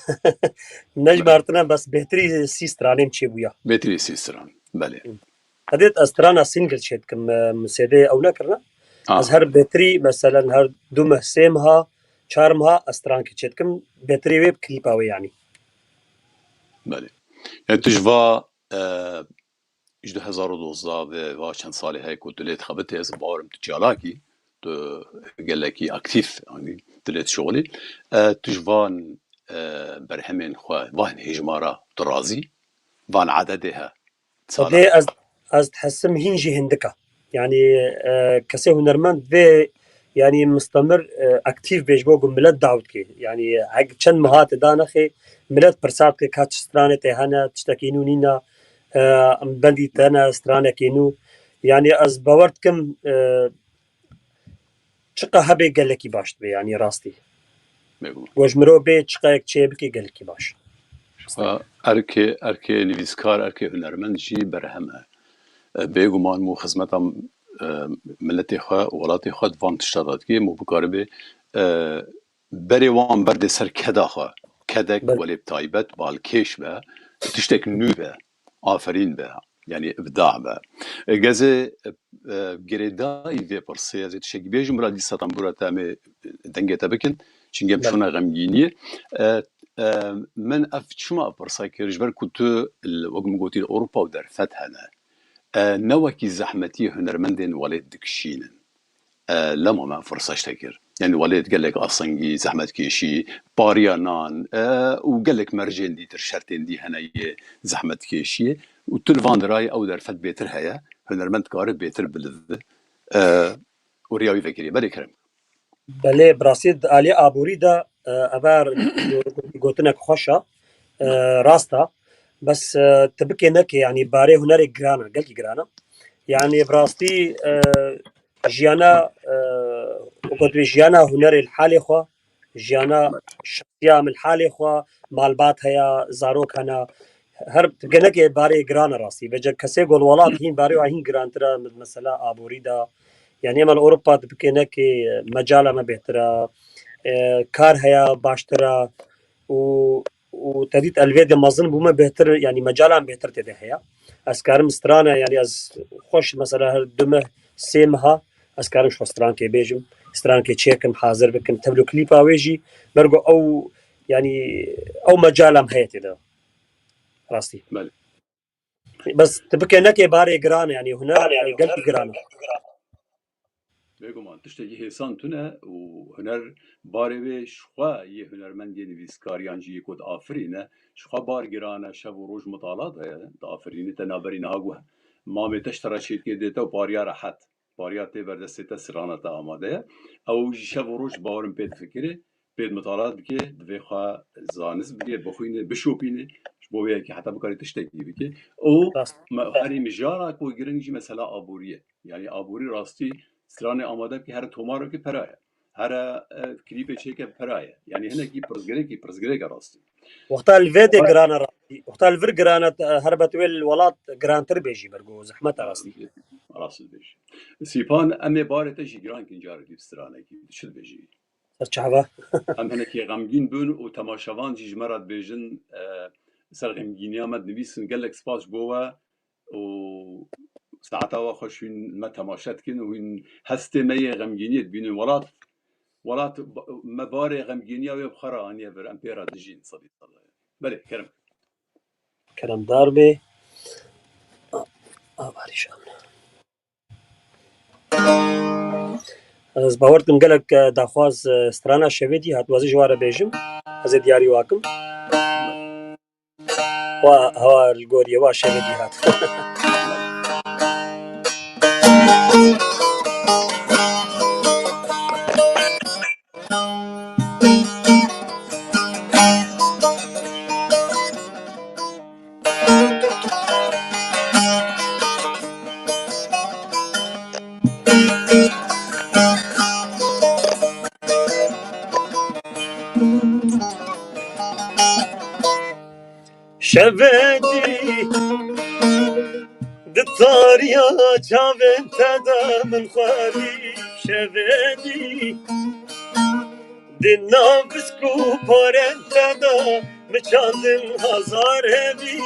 nejmartine, bes bêtirî sî stranê min çêbûya. Bêtirî sî stran, belê. Qedêt ez strana single çêdikim, e, min C D ew nekirine. Ah. Ez her bêtirî, meselen, her du meh, sê meha, çar meha ez strankê çêdikim, bêtirê wê bi klîpa wê, yanî. Belê. Yani tu ji va, e, ji du hezar û dozdeh ve va çend salê heye ku tu lê dixebitî, ez bawerim tu çalakî, tu gelekî aktîf, yanî tu lê dişixulî. E, tu ji van, e, berhemên xwe, van hêjmara tu razî? Van ededê he? Sala. Xwedê ez, ez dihesim hîn jî hindik e. Yanî, e, kesê hunermend vê, yanî mistemir, e, aktîf bê ji bo ku milet dawî dike. Yanî hek çend meha te da nexê, milet pirsa dike ka çi stranê te hene, tiştekî nû nîne, e, em bendî te ne stranekî nû. Yanî ez bawer dikim, e, çiqa hebe gelekî baş dibe, yanî rastî. Bêguman. Ku ji mirov bê çiqayek çê bike gelekî baş. Erkê, erkê nivîskar, erkê hunermend jî berhem e. E, bêguman mû xizmeta, e, miletê xwe, welatê xwe di van tişta de dike, mû bikaribe, e, berê wan berdê ser keda xwe. Kedek Belê. welê bi taybet, balkêş be, tiştek nû be. Aferîn be, yanî îbda be. E, gezê, e, e, girêdayî vê pirsê, ez ê tiştekî bêjim, bila dîsa tembûra te em ê dengê te bikin, çimkî em Belê. çûne xemgîniyê. E, e, min ev çima ev pirsa kir, ji ber ku tu, l-, wek min gotî, li Ewropa û derfet hene. E, ne wekî zehmetiyê hunermendên welêt dikişînin. E, lema me firsa ji te kir. Yanî welêt gelek asengî, zehmetkêşî, pariya nan, e, û gelek mercên dîtir, şertên dî hene yê zehmetkêşiyê û tu li van dirayê ew derfet bêtir heye, hunermend dikare bêtir biliv be, e, û riya wî vekirî. Belê kerem. Belê, bi rastî di alî aborî de, e, eva gotinek xweş e, e, rast e. Bes, e, tu bikê nekê, yanî barê hunerê giran e, gelkî giran e. Yanî bi rastî, e, jiyana, e, wekî jiyana hunerê li halê xwe, jiyana şexsiya min li halê xwe, malbat heye, zarok hene. Her genekê barê giran e rastî. Vêce kesê ku li welat hîn barê wa hîn girantir e, mesela aborî de. Yanî ema li Ewropa dibikê nekê, mecala me bêtir e, e, kar heye baştir e û û te dît elvêdê mezin bûme bêhtir, yanî mecalan bêhtir tê de heye. Ez karim strana, yanî ez xweş mesela her du meh, sê meha ez karim ji xwe strankê bêjim, strankê çêkim, hazir bikim, tevlo klîpa wê jî, ber ku ew, yanî ew mecalam heye tê de. Rastî. Belê. Bes tu bike nekê barê giran e, yanî huner, yanî gelkî giran e. Bêguman tiştekî hêsan tune û huner barê wê ji xwe yê hunermendê nivîskar yan jî yê ku diafirîne, ji xwe bar giran e, şev û roj mitala de ye, diafirîne, te naberî niha got, mamê te ji te re çêdike dê te û pariya rehet. Pariya tê ber destê te, strana te amade ye. Ew jî şev û roj bawerim pê difikire, pê mitala dike, divê xwe zanist bike, bixwîne, bişopîne, ji bo wê yekê heta bikarê tiştekî bike. Û Rast. me-, herî mijara ku giring jî mesela aborî ye. Yanî aborî rastî stranê amade bike, here tomar bike pera ye. Here, e, klîpê çêke pera ye. Yanî hinekî pirsgirêkî, pirsgirêke rastî. Wexta li vê de Wexta giran e rastî. Wexta li vir giran e, te, helbet wê li welat girantir bê jî ber ku zehmet e rastî. Rastî dibêjî. Sîpan, em ê barê te jî giran kin carek dî bi stranekî. Tu çi dibêjî? Ser çava. Em hinekî xemgîn bûn û temaşevan jî ji me re dibêjin, e, ser xemgîniya me dinivîsin. Gelek spas ji bo we û saeta we xweş hûn me temaşe dikin û hûn hestê me yê xemgîniyê dibînin. Welat, welat me barê xemgîniya wê bi xwe re aniye vir, em pê re dijîn sedî sed. Belê, kerem. Keremdar bê. A-, avarî şan. Ez bawer dikim gelek, e, daxwaz, e, strana şevê dî hat, wazî ji wan re bêjim. Ez ê diyarî wakim. Wa, hewa li goriyê wa şevê dî hat. Şevê dî di tariya çavên te de min xwedî. Şevê dî di nav bisk û parên te de mi çandin hezar hevî.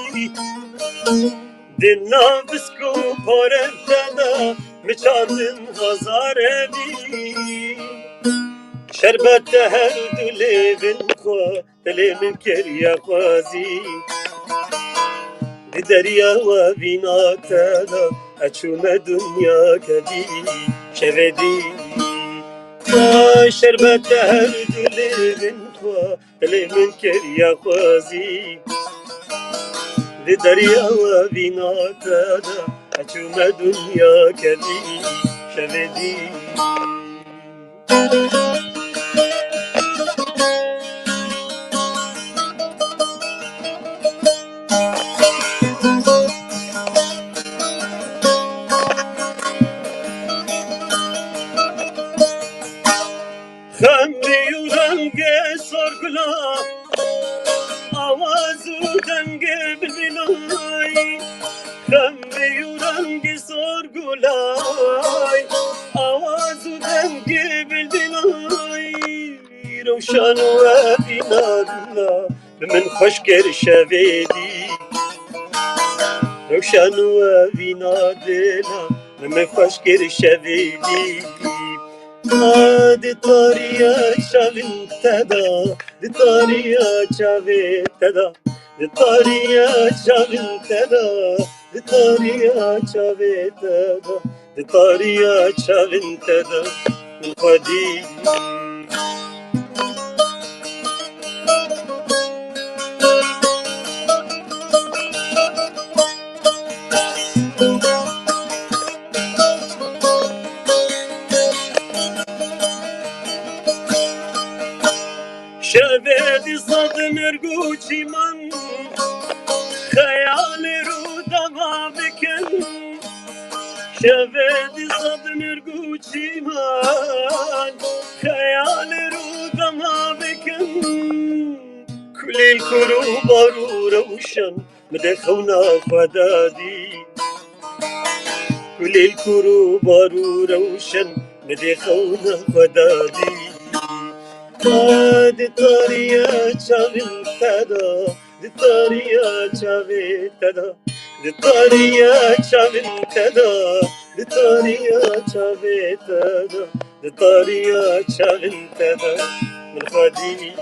Di nav bisk û parên te de mi çandin hezar hevî. Şerbet te her du lêvin xwe dilê min kiriye xwezî. Di derya we vîna te de ez çûme dinya kevî. Şevê dî ay şerbet te her du lêvin xwe dilê min kiriye xwezî. Di derya we vîna te de ez çûme dinya kevî. Şevê dî Xemê û rengê sorgula, awaz û dengê bilbilay. Xemê û rengê sorgulay, awaz û dengê bilbilay. Rewşan we vîna dila, bi min xweş kir şevê dî. Rewşan we vîna dila, bi min xweş kir şevê dî. A di tariya çavên te de, di tariya çavê te de, di tariya çavên te de, di tariya çavê te de, di tariya çavên te de min xwedî. Şevê dî sed mirg û çîman xeyalê rûdema bikin. Şevê dî sed mirg û çîman xeyalê rûdema bikin. Kulîl kur û bar û rewşen mi dê xewna xwe dadî. Kulîl kur û bar û rewşen mi dê xewna xwe dadî. A di tariya çavên te de, di tariya çavê te de, di tariya çavên te de, di tariya çavê te de, di tariya çavên te de min xwedî.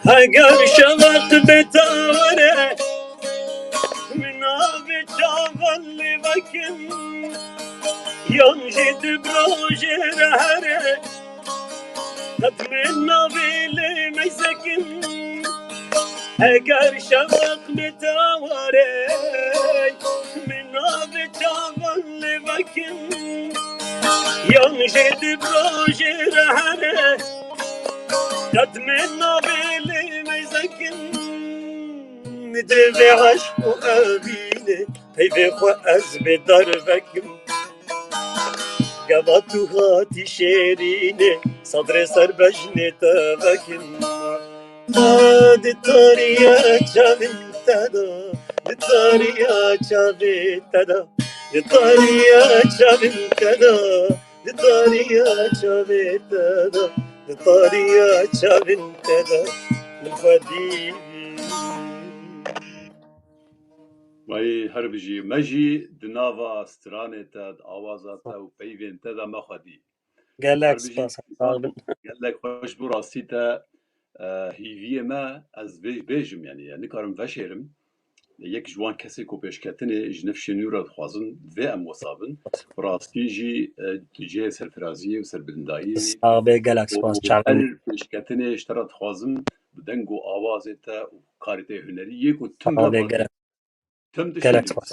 Heger şeveq bê te were, min navê çavan lê vekin, yan jî di birojê re here, qet min navê lê meyzekin. Heger şeveq bê te were, min navê çavan lê vekin, yan jî di birojê re here, qet min navê lê meyzekin. Divê eşq û evînê peyvê xwe ez bê dar vekim. Gava tu hatî şêrînê, sedrê ser bejnê te vekim. A di tariya çavên te de, di tariya çavê te de, di tariya çavên te de, di tariya çavê te de, di tariya çavên te de min xwedî. Vay her bijî. Me jî di nava stranê te, di awaza te û peyvên te de me xwedî. Gelek spas, sağ bin. Gelek xweş bû rastî te. E, hîviyê me, ez vê bêjim, yanî, ya nikarim veşêrim. Yek ji wan kesê ku pêşketinê ji nifşên nû re dixwazin, divê em wisa bin. Bi rastî jî, e, tu cihê serfiraziyê û serbilindayî. Sax bê, gelek spas, çakin. Her pêşketinê ji te re dixwazim, bi deng û awazê te û karê te hunerî yê ku tim Sax bê, gelek. Tim dişînî. Gelek spas.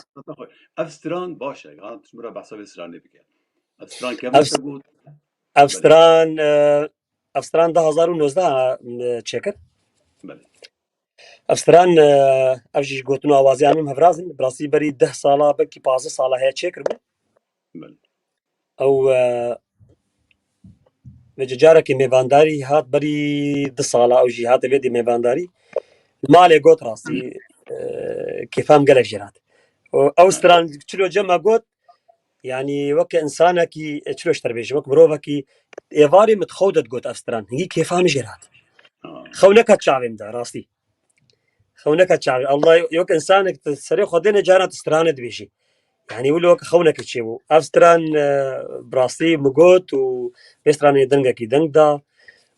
Ev stran baş e. Ha, tu ji min re behsa vê stranê bike. Ev stran kevin Ev te got? Ev stran, e, ev stran du hazar û nozdeh, e, çêkir. Belê. Ev stran, e, ev jî ji gotin û awazê em hevraz in. Bi rastî berî deh sala, belkî pazdeh sala heye çêkiribû. Belê. Ew, e, vêce carekê mêvandarî hat, berî du sala ew jî hate vê dê mêvandarî. Li malê got rastî, e, kêfa min gelek jê hat. Û ew stran çilo cem me got, yanî weke insanekî, e, çilo ji te re bêjim, wek mirovekî êvarê min di xew de digot ev stran. Hingî kêfa min jê hat. Ha. Xew neke çavê min de, rastî. Xew neke çavê. Allah, yok insanek tu serê xwe dêne caran tu stranê dibêjî. Yanî wilo weke xewneke çêbû. Ev stran, e, bi rastî min got û vê stranê dengekî deng da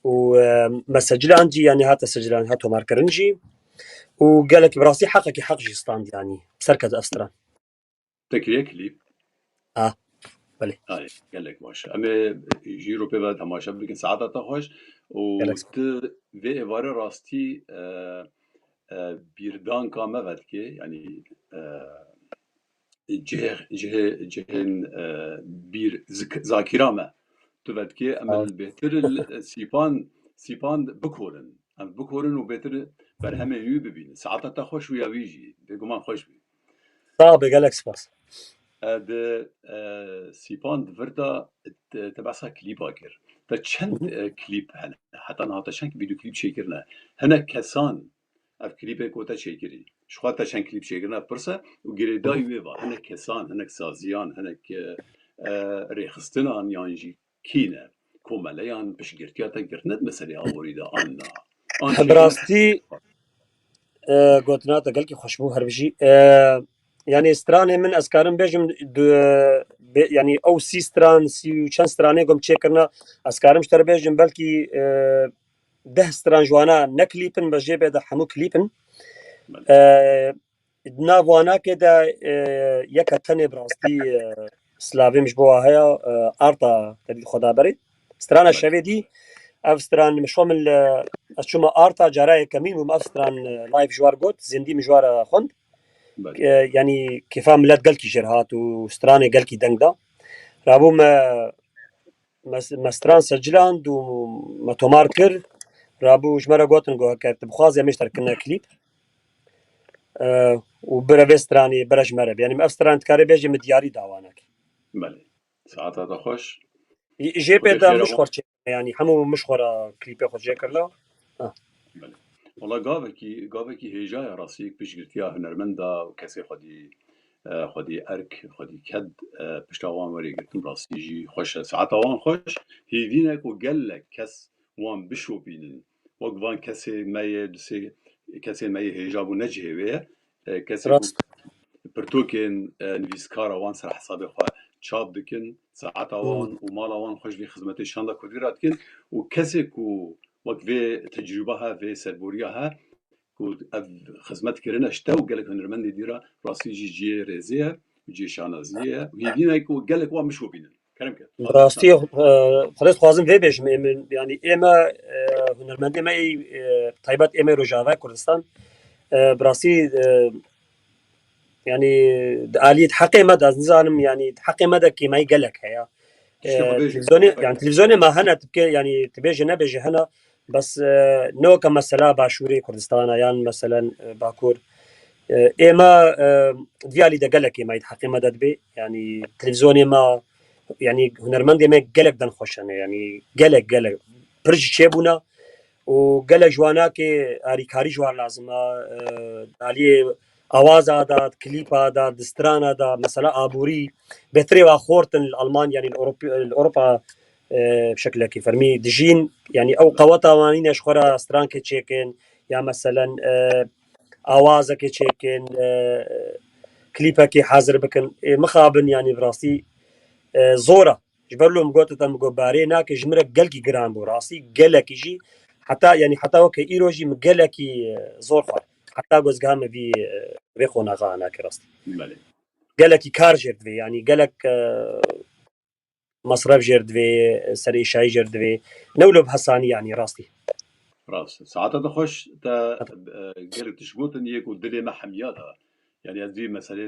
û, e, me secilan jî, yanî hate secilan, hat tomarkirin jî. Û gelekî bi rastî heqekî heq jî stand yanî. Ser ket ev stran. Te kiriye klîp? Ha, belê. Hayê, gelek baş. Em ê jî ro pê ve temaşe bikin. Saeta te xweş. Û Gelek. Tu vê êvarê rastî, e, e, bîrdanka me vedikê. Yanî, e, cihê, cihê, cihên, e, bîr zik-, zakîra me. Tu vedikê em Sağ ol. Bêtir li, sîpan, sîpan bikorin. Em bikorin û bêtir berhemên wî bibînin. Saeta te xweş û ya wî jî. Bêguman xweş bî. Sağ be, gelek spas. E, di, e, sîpan di vir de te, te behsa klîpa kir. Te çend, Hı hı. e, klîp hene? Heta niha te çend vîdyoklîp çêkirine? Hinek kesan ev klîpê ku te çêkirî, ji xwe te çend klîp çêkirine, pirse û girêdayî Hı hı. wê va. Hinek kesan, hinek saziyan, hinek, e, e, rêxistinan yan jî kî ne? Komeleyan piştgirtiya te girtine di meselê aborî de an na? An Bi rastî, e, gotina te gelkî xweş bû, her bijî. E, yanî stranê min ez karim bêjim, du, bê, yanî ew sî stran, sî û çend stranê ku em çêkirine, ez karim ji te re bêjim, belkî, e, deh stran ji wana ne klîp in, bes jê bê de hemû klîp in. Belê. E, Di nav wanakê de, e, yeka tenê bi rastî, e, silavê min ji bo wa heye, e, arta te dî xwe da berê. Strana Belê. Şevê dî, ev stran min şo min li, ez çûme arta, cara yekemîn bûm ev stran, e, live ji war got, zindî min ji war, e, xwend. Belê. E, yanî kêfa milet gelkî jêr hat û stranê gelkî deng da. Rabû me, me, me stran seciland û me tomar kir. Rabû ji me re gotin, got, "Heke tu bixwazî em ê ji te re kirine klîp." E, û bire vê stranê, bire ji me re. Yanî ev stran dikare bêje min diyarî dawanek. Belê. Saeta te xweş. Jê pê de Xwedê min ji xwe re çêkirine, yanî hemû min ji xwe re klîpê xwe çêkirine. Ha. Belê. Wala gavekî, gavekî hêja ye rastî, piştgirtiya hunermenda û kesê xwedî, e, xwedî erk, xwedî ked, e, pişta wan werê girtin rastî jî xweş e. Saeta wan xweş, hêvî ne ku gelek kes wan bişopînin. Wek van kesê me yê, du sê kesê me yê hêja bû ne cihê wê ye. E, kesê ku Rast. pirtûkên, e, nivîskara wan ser hesabê xwe çap dikin, saeta Hmm. wan û mala wan xwe ji vê xizmetê şanda kurdî re dikin û kesê ku wek vê tecrûba he, vê serboriya he, ku ev xizmet kirine ji te û gelek hunermendê dî re rastî jî cihê rêzê ye û cihê şanaziyê ye û hêvî me ku gelek wan bişopînin. Kerem ke. Bi rastî, e, xwedê dixwazim vê bêjim, ê min, yanî ê me, e, hunermendê me ê, e, taybet ê me Rojavayê Kurdistan, e, bi rastî, e, yanî di aliyê di heqê me de, ez nizanim, yanî di heqê me de kêmayî gelek heye. Tiştê E, xwe bêje. Televîzyonê, yanî televîzyonê me hene, tu bike, yanî tu bêje nebêje hene, bes, e, ne weke mesela Başûrê Kurdistana yan meselen, e, Bakur. E, ê me, e, vî alî de gelek kêmayî di heqê me de dibe. Yanî televîzyonê me, yanî hunermendê me gelek den xweş hene. Yanî gelek, gelek. Pir jî çêbûne û gelek ji wan nake alîkarî ji wan lazim e. E, aliyê awaza de, klîpa de, di strana de, mesela aborî, bêtirê wa xortin li Almanya, yanî li Ewropa, li Ewropa, e, bi şekilekî fermî dijîn, yanî ew qeweta wan nîne ji xwe re strankê çêkin, ya meselen, e, awazekê çêkin, e, klîpekê hazir bikin. Ê, mixabin, yanî bi rastî, e, zor e. Ji ber lo min got, te min got, barê nake, ji min re gelkî giran bû. Rastî gelekî jî Heta, yanî heta weke îro jî min gelekî, e, zor xwar. Heta ku ez giha me vî, e, vê qonaxa anake rastî. Belê. Gelekî kar jêr divê, yanî gelek, e, mesref jêr divê, serêşayî jêr divê. Ne wilo bi hesanî, yanî rastî. Rast. Saeta te xweş, te, e, gelek tişt gotin yê ku dilê me hemiya da. Yanî ez vî meselê,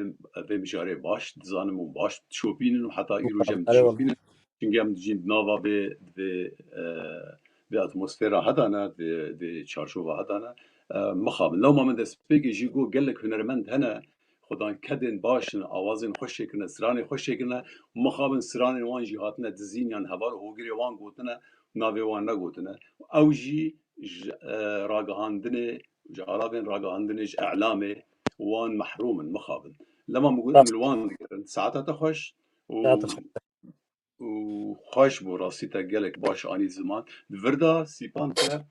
vê mijarê baş dizanim û baş dişopînim û heta îro jî em dişopînin. Çimkî em dijîn di nava vê, vê, e, vê atmosfera heta ne, vê, vê çarçova heta ne. E, mixabin. Lewma min destpêkê jî got gelek hunermend hene, xudan kedên baş in, awazên xweş çêkirine, stranê xweş çêkirine. Mixabin stranên wan jî hatine dizîn yan heval û hogirê wan gotine, navê wan negotine. Ew jî ji, e, ragihandinê, ji alavên ragihandinê, ji elamê wan mehrûm in, mixabin. Lema min got, em li wan digirin. Saeta te xweş û, û xweş bû, rastî te gelek baş anî ziman. Di vir de Sîpan te,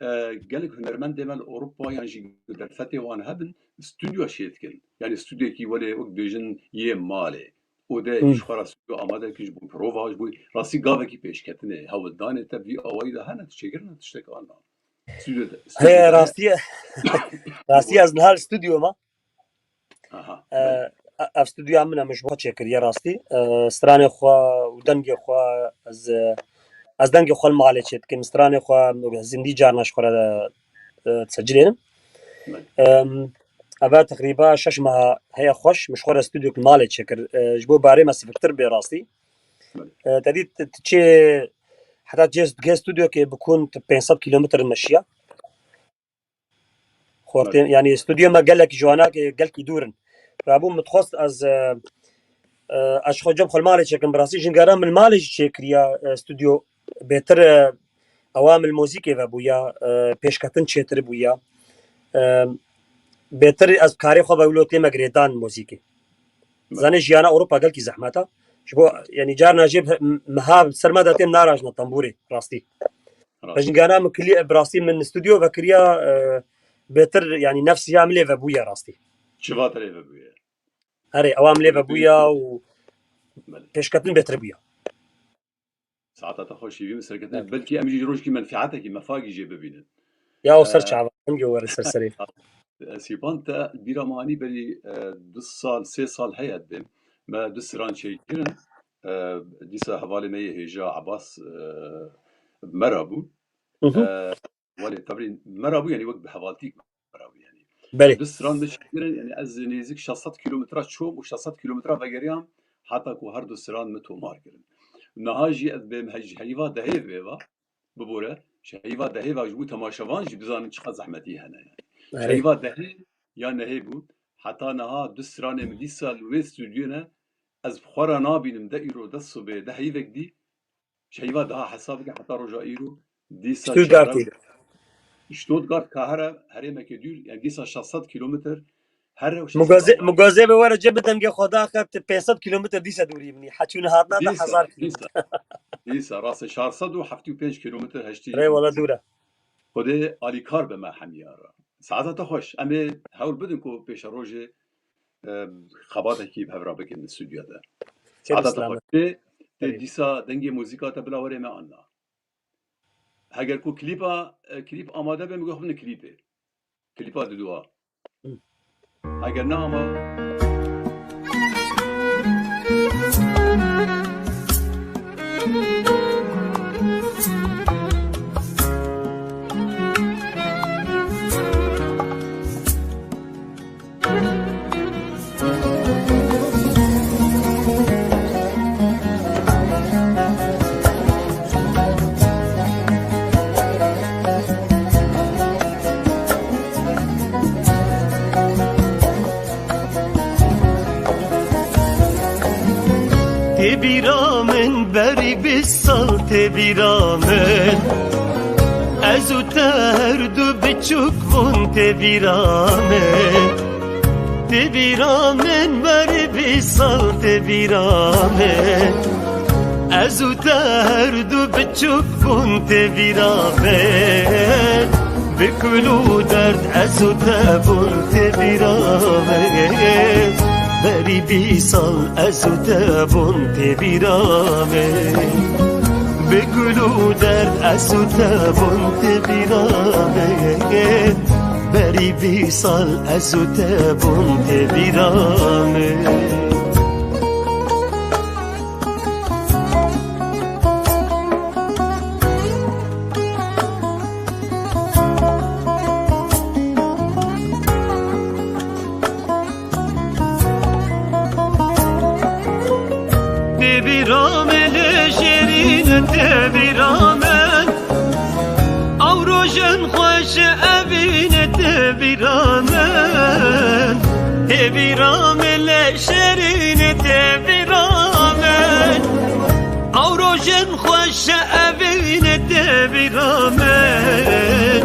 e, gelek hunermendê me li Ewropa yan jî derfetê wan hebin, stûdyo çê dikin. Yanî stûdyekî welê wek dibêjin yê malê. Û de Hmm. ji xwe re stûdyo amade dikin ji bo prova, ji bo rastî gavekî pêşketinê, hewldanê te vî awayî de hene, tu çêkirine tiştek an. Stûdyo de, stûdyo He, de. Rastî, rastî ez niha li stûdyo me. Aha, E, belê. e, ev stûdyoya min e, min ji bo xwe çêkiriye rastî. E, stranê xwe û dengê xwe ez, e, ez dengê xwe li malê çê dikim. Stranê xwe zindî carna ji xwe re, e, disecilênim. Belê. Em, eve teqrîba şeş meha heye xweş, min ji xwe re stûdyok li malê çêkir. E, ji bo barê me siviktir bê rastî. Belê. E, te dît, tu çê, heta cê, gê stûdyokê bikun, tu pênc sed kîlometr meşiya. Xortê, Belê. Yanî stûdyo me gelek ji wana ke gelkî dûr in. Rabû min dixwest ez, e, e, ez ji xwe cem xwe li malê çêkim, bi rastî jingara min li malê jî çêkiriya, e, stûdyo bêtir, e, ewamil muzîkê vebûya, e, pêşketin çêtir bûya. E, bêtir ez karê xwe ve wilo tême girêdan muzîkê. Belê. Zanê jiyana Ewropa gelkî zehmet e. Ji bo, yanî carna jê bi-, meha ser me de tên narajne tembûrê, rastî. Rast. Pejingana min kilî-, bi rastî min stûdyo vekiriya, e, bêtir, yanî nefsiya min lê vebûye rastî. Çiva te lê vebûye? Erê, ewa min lê vebûya û Belê. Pêşketin bêtir bûya. Saeta te xweş, hîvî min serketin. Evet. Belkî em jî rojkî menfîatekî, mefakî jê bibînin. Ya o ser Ee, çava, em jî were ser serê. Sîpan te bîra me anî berî, e, du sal, sê sal heye dibêm. Me du stran çêkirin. E, dîsa hevalê me yê hêja Ebas, e, bi me re bû. Hı hı. E, welê tevlî me re bû, yanî wek bi hevaltîk me re bû yanî. Belê. Du stran me çêkirin, yanî ez nêzik şeş sed kîlometre çûm û şeş sed kîlometre vegeriyam, heta ku her du stran me tomar kirin. Niha jî ez bêm he-, ji heyva dehê vêva, bibore, ji heyva dehê ve ji bo temaşevan jî bizanin çiqas zehmetî hene yanî. Ji Erê. Heyva dehê ya nehê bû, heta niha du stranê min dîsa li wê stûdyoyê ne, ez bi xwe re nabînim de îro de sibê de heyvek dî, ji heyva daha hesab bike heta roja îro, dîsa Stuttgartê. Çarem-, Stuttgart ka here herêmeke dûr, yani dîsa şeş sed kîlometr, Her rew şeş sed Mugazê, mugazê bi were cê bi dengê xwe daxe, tu pênc sed kîlometr dîsa dûrî min î. Heçûn hatina da Dîsa, hezar dîsa. Kîlometr. Dîsa, rastê çar sed û heftê û pênc kîlometr heştî. Rê wala dûr e. Xwedê alîkar be me hemiya re. Saeta te xweş. Em ê hewl bidin ku pêşerojê, e, xebatekî bi hev re bikin stûdyo de. Kêr Saeta te selamet. Xweş. Tê, tê Tabii. Dîsa dengê muzîka te bila werê me anna. Heger ku klîpa, e, klîp amade be, min got, "Xwîne klîpê." Klîpa didua. Hı. Heger ne ama Tê bîra min berî bîst sal tê bîra min. Ez û te her du biçûk bûn tê bîra min. Tê bîra min berî bîst sal tê bîra min. Ez û te her du biçûk bûn tê bîra min. Bi kul û derd ez û te bûn tê bîra min. Berî bîst sal ez û te bûn tê bîra min. Bi gul û derd ez û te bûn tê bîra min. Berî bîst sal ez û te bûn tê bîra min. Tê bîra min lê şêrîn, tê bîra min. Ew rojên xweş evîn, tê bîra min. Tê bîra min lê şêrîn, tê bîra min. Ew rojên xweş evîn, tê bîra min.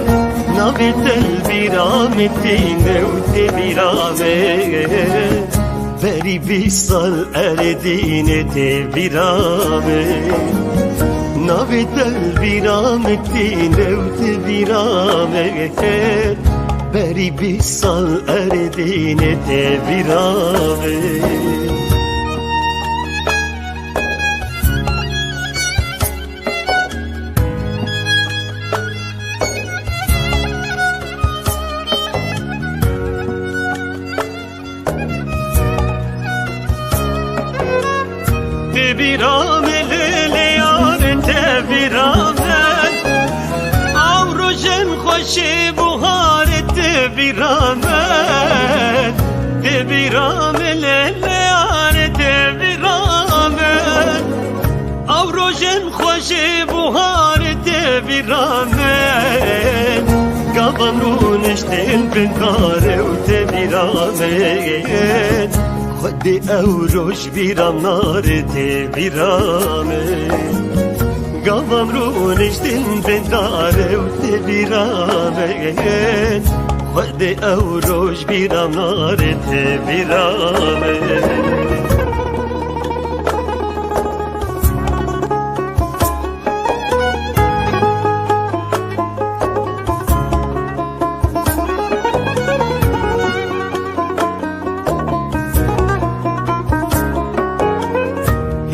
Navê te li bîra min tîne û tê bîra min. Berî bîst sal erê dînê tê bîra min. Navê te li bîra min tîne û tê bîra min. Berî bîst sal erê dînê tê bîra min. Tê bîra min lê lê yar, tê bîra min. Ew rojên xweşê buharê tê bîra min. Tê bîra min lê lê yar, tê bîra min. Ew rojên xweşê buharê tê bîra min. Gavan rûniştin bin karê û tê bîra min. Xwedê ew roj bîra min nare tê bîra min. Gavan rûniştin bin karê û tê bîra min. Xwedê ew roj bîra min nare tê bîra min.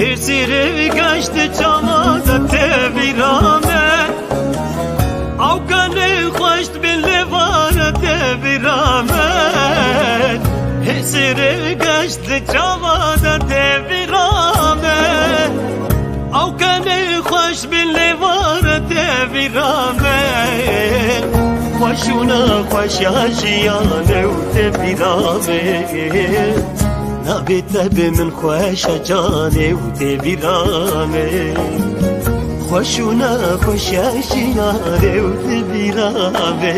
Hêrsîrê gaşt çawa de tê bîra me. Ew kanê xweşt bin lêvara tê bîra me. Hêrsîrê gaşt çawa de tê bîra me. Ew kenê xweş bin lêvara tê bîra me. Xweş û nexweşa jiyanê û tê bîra me. Navê te bi min xweşa canê û tê bîra me. Xweş û nexweşa jiyanê û tê bîra me.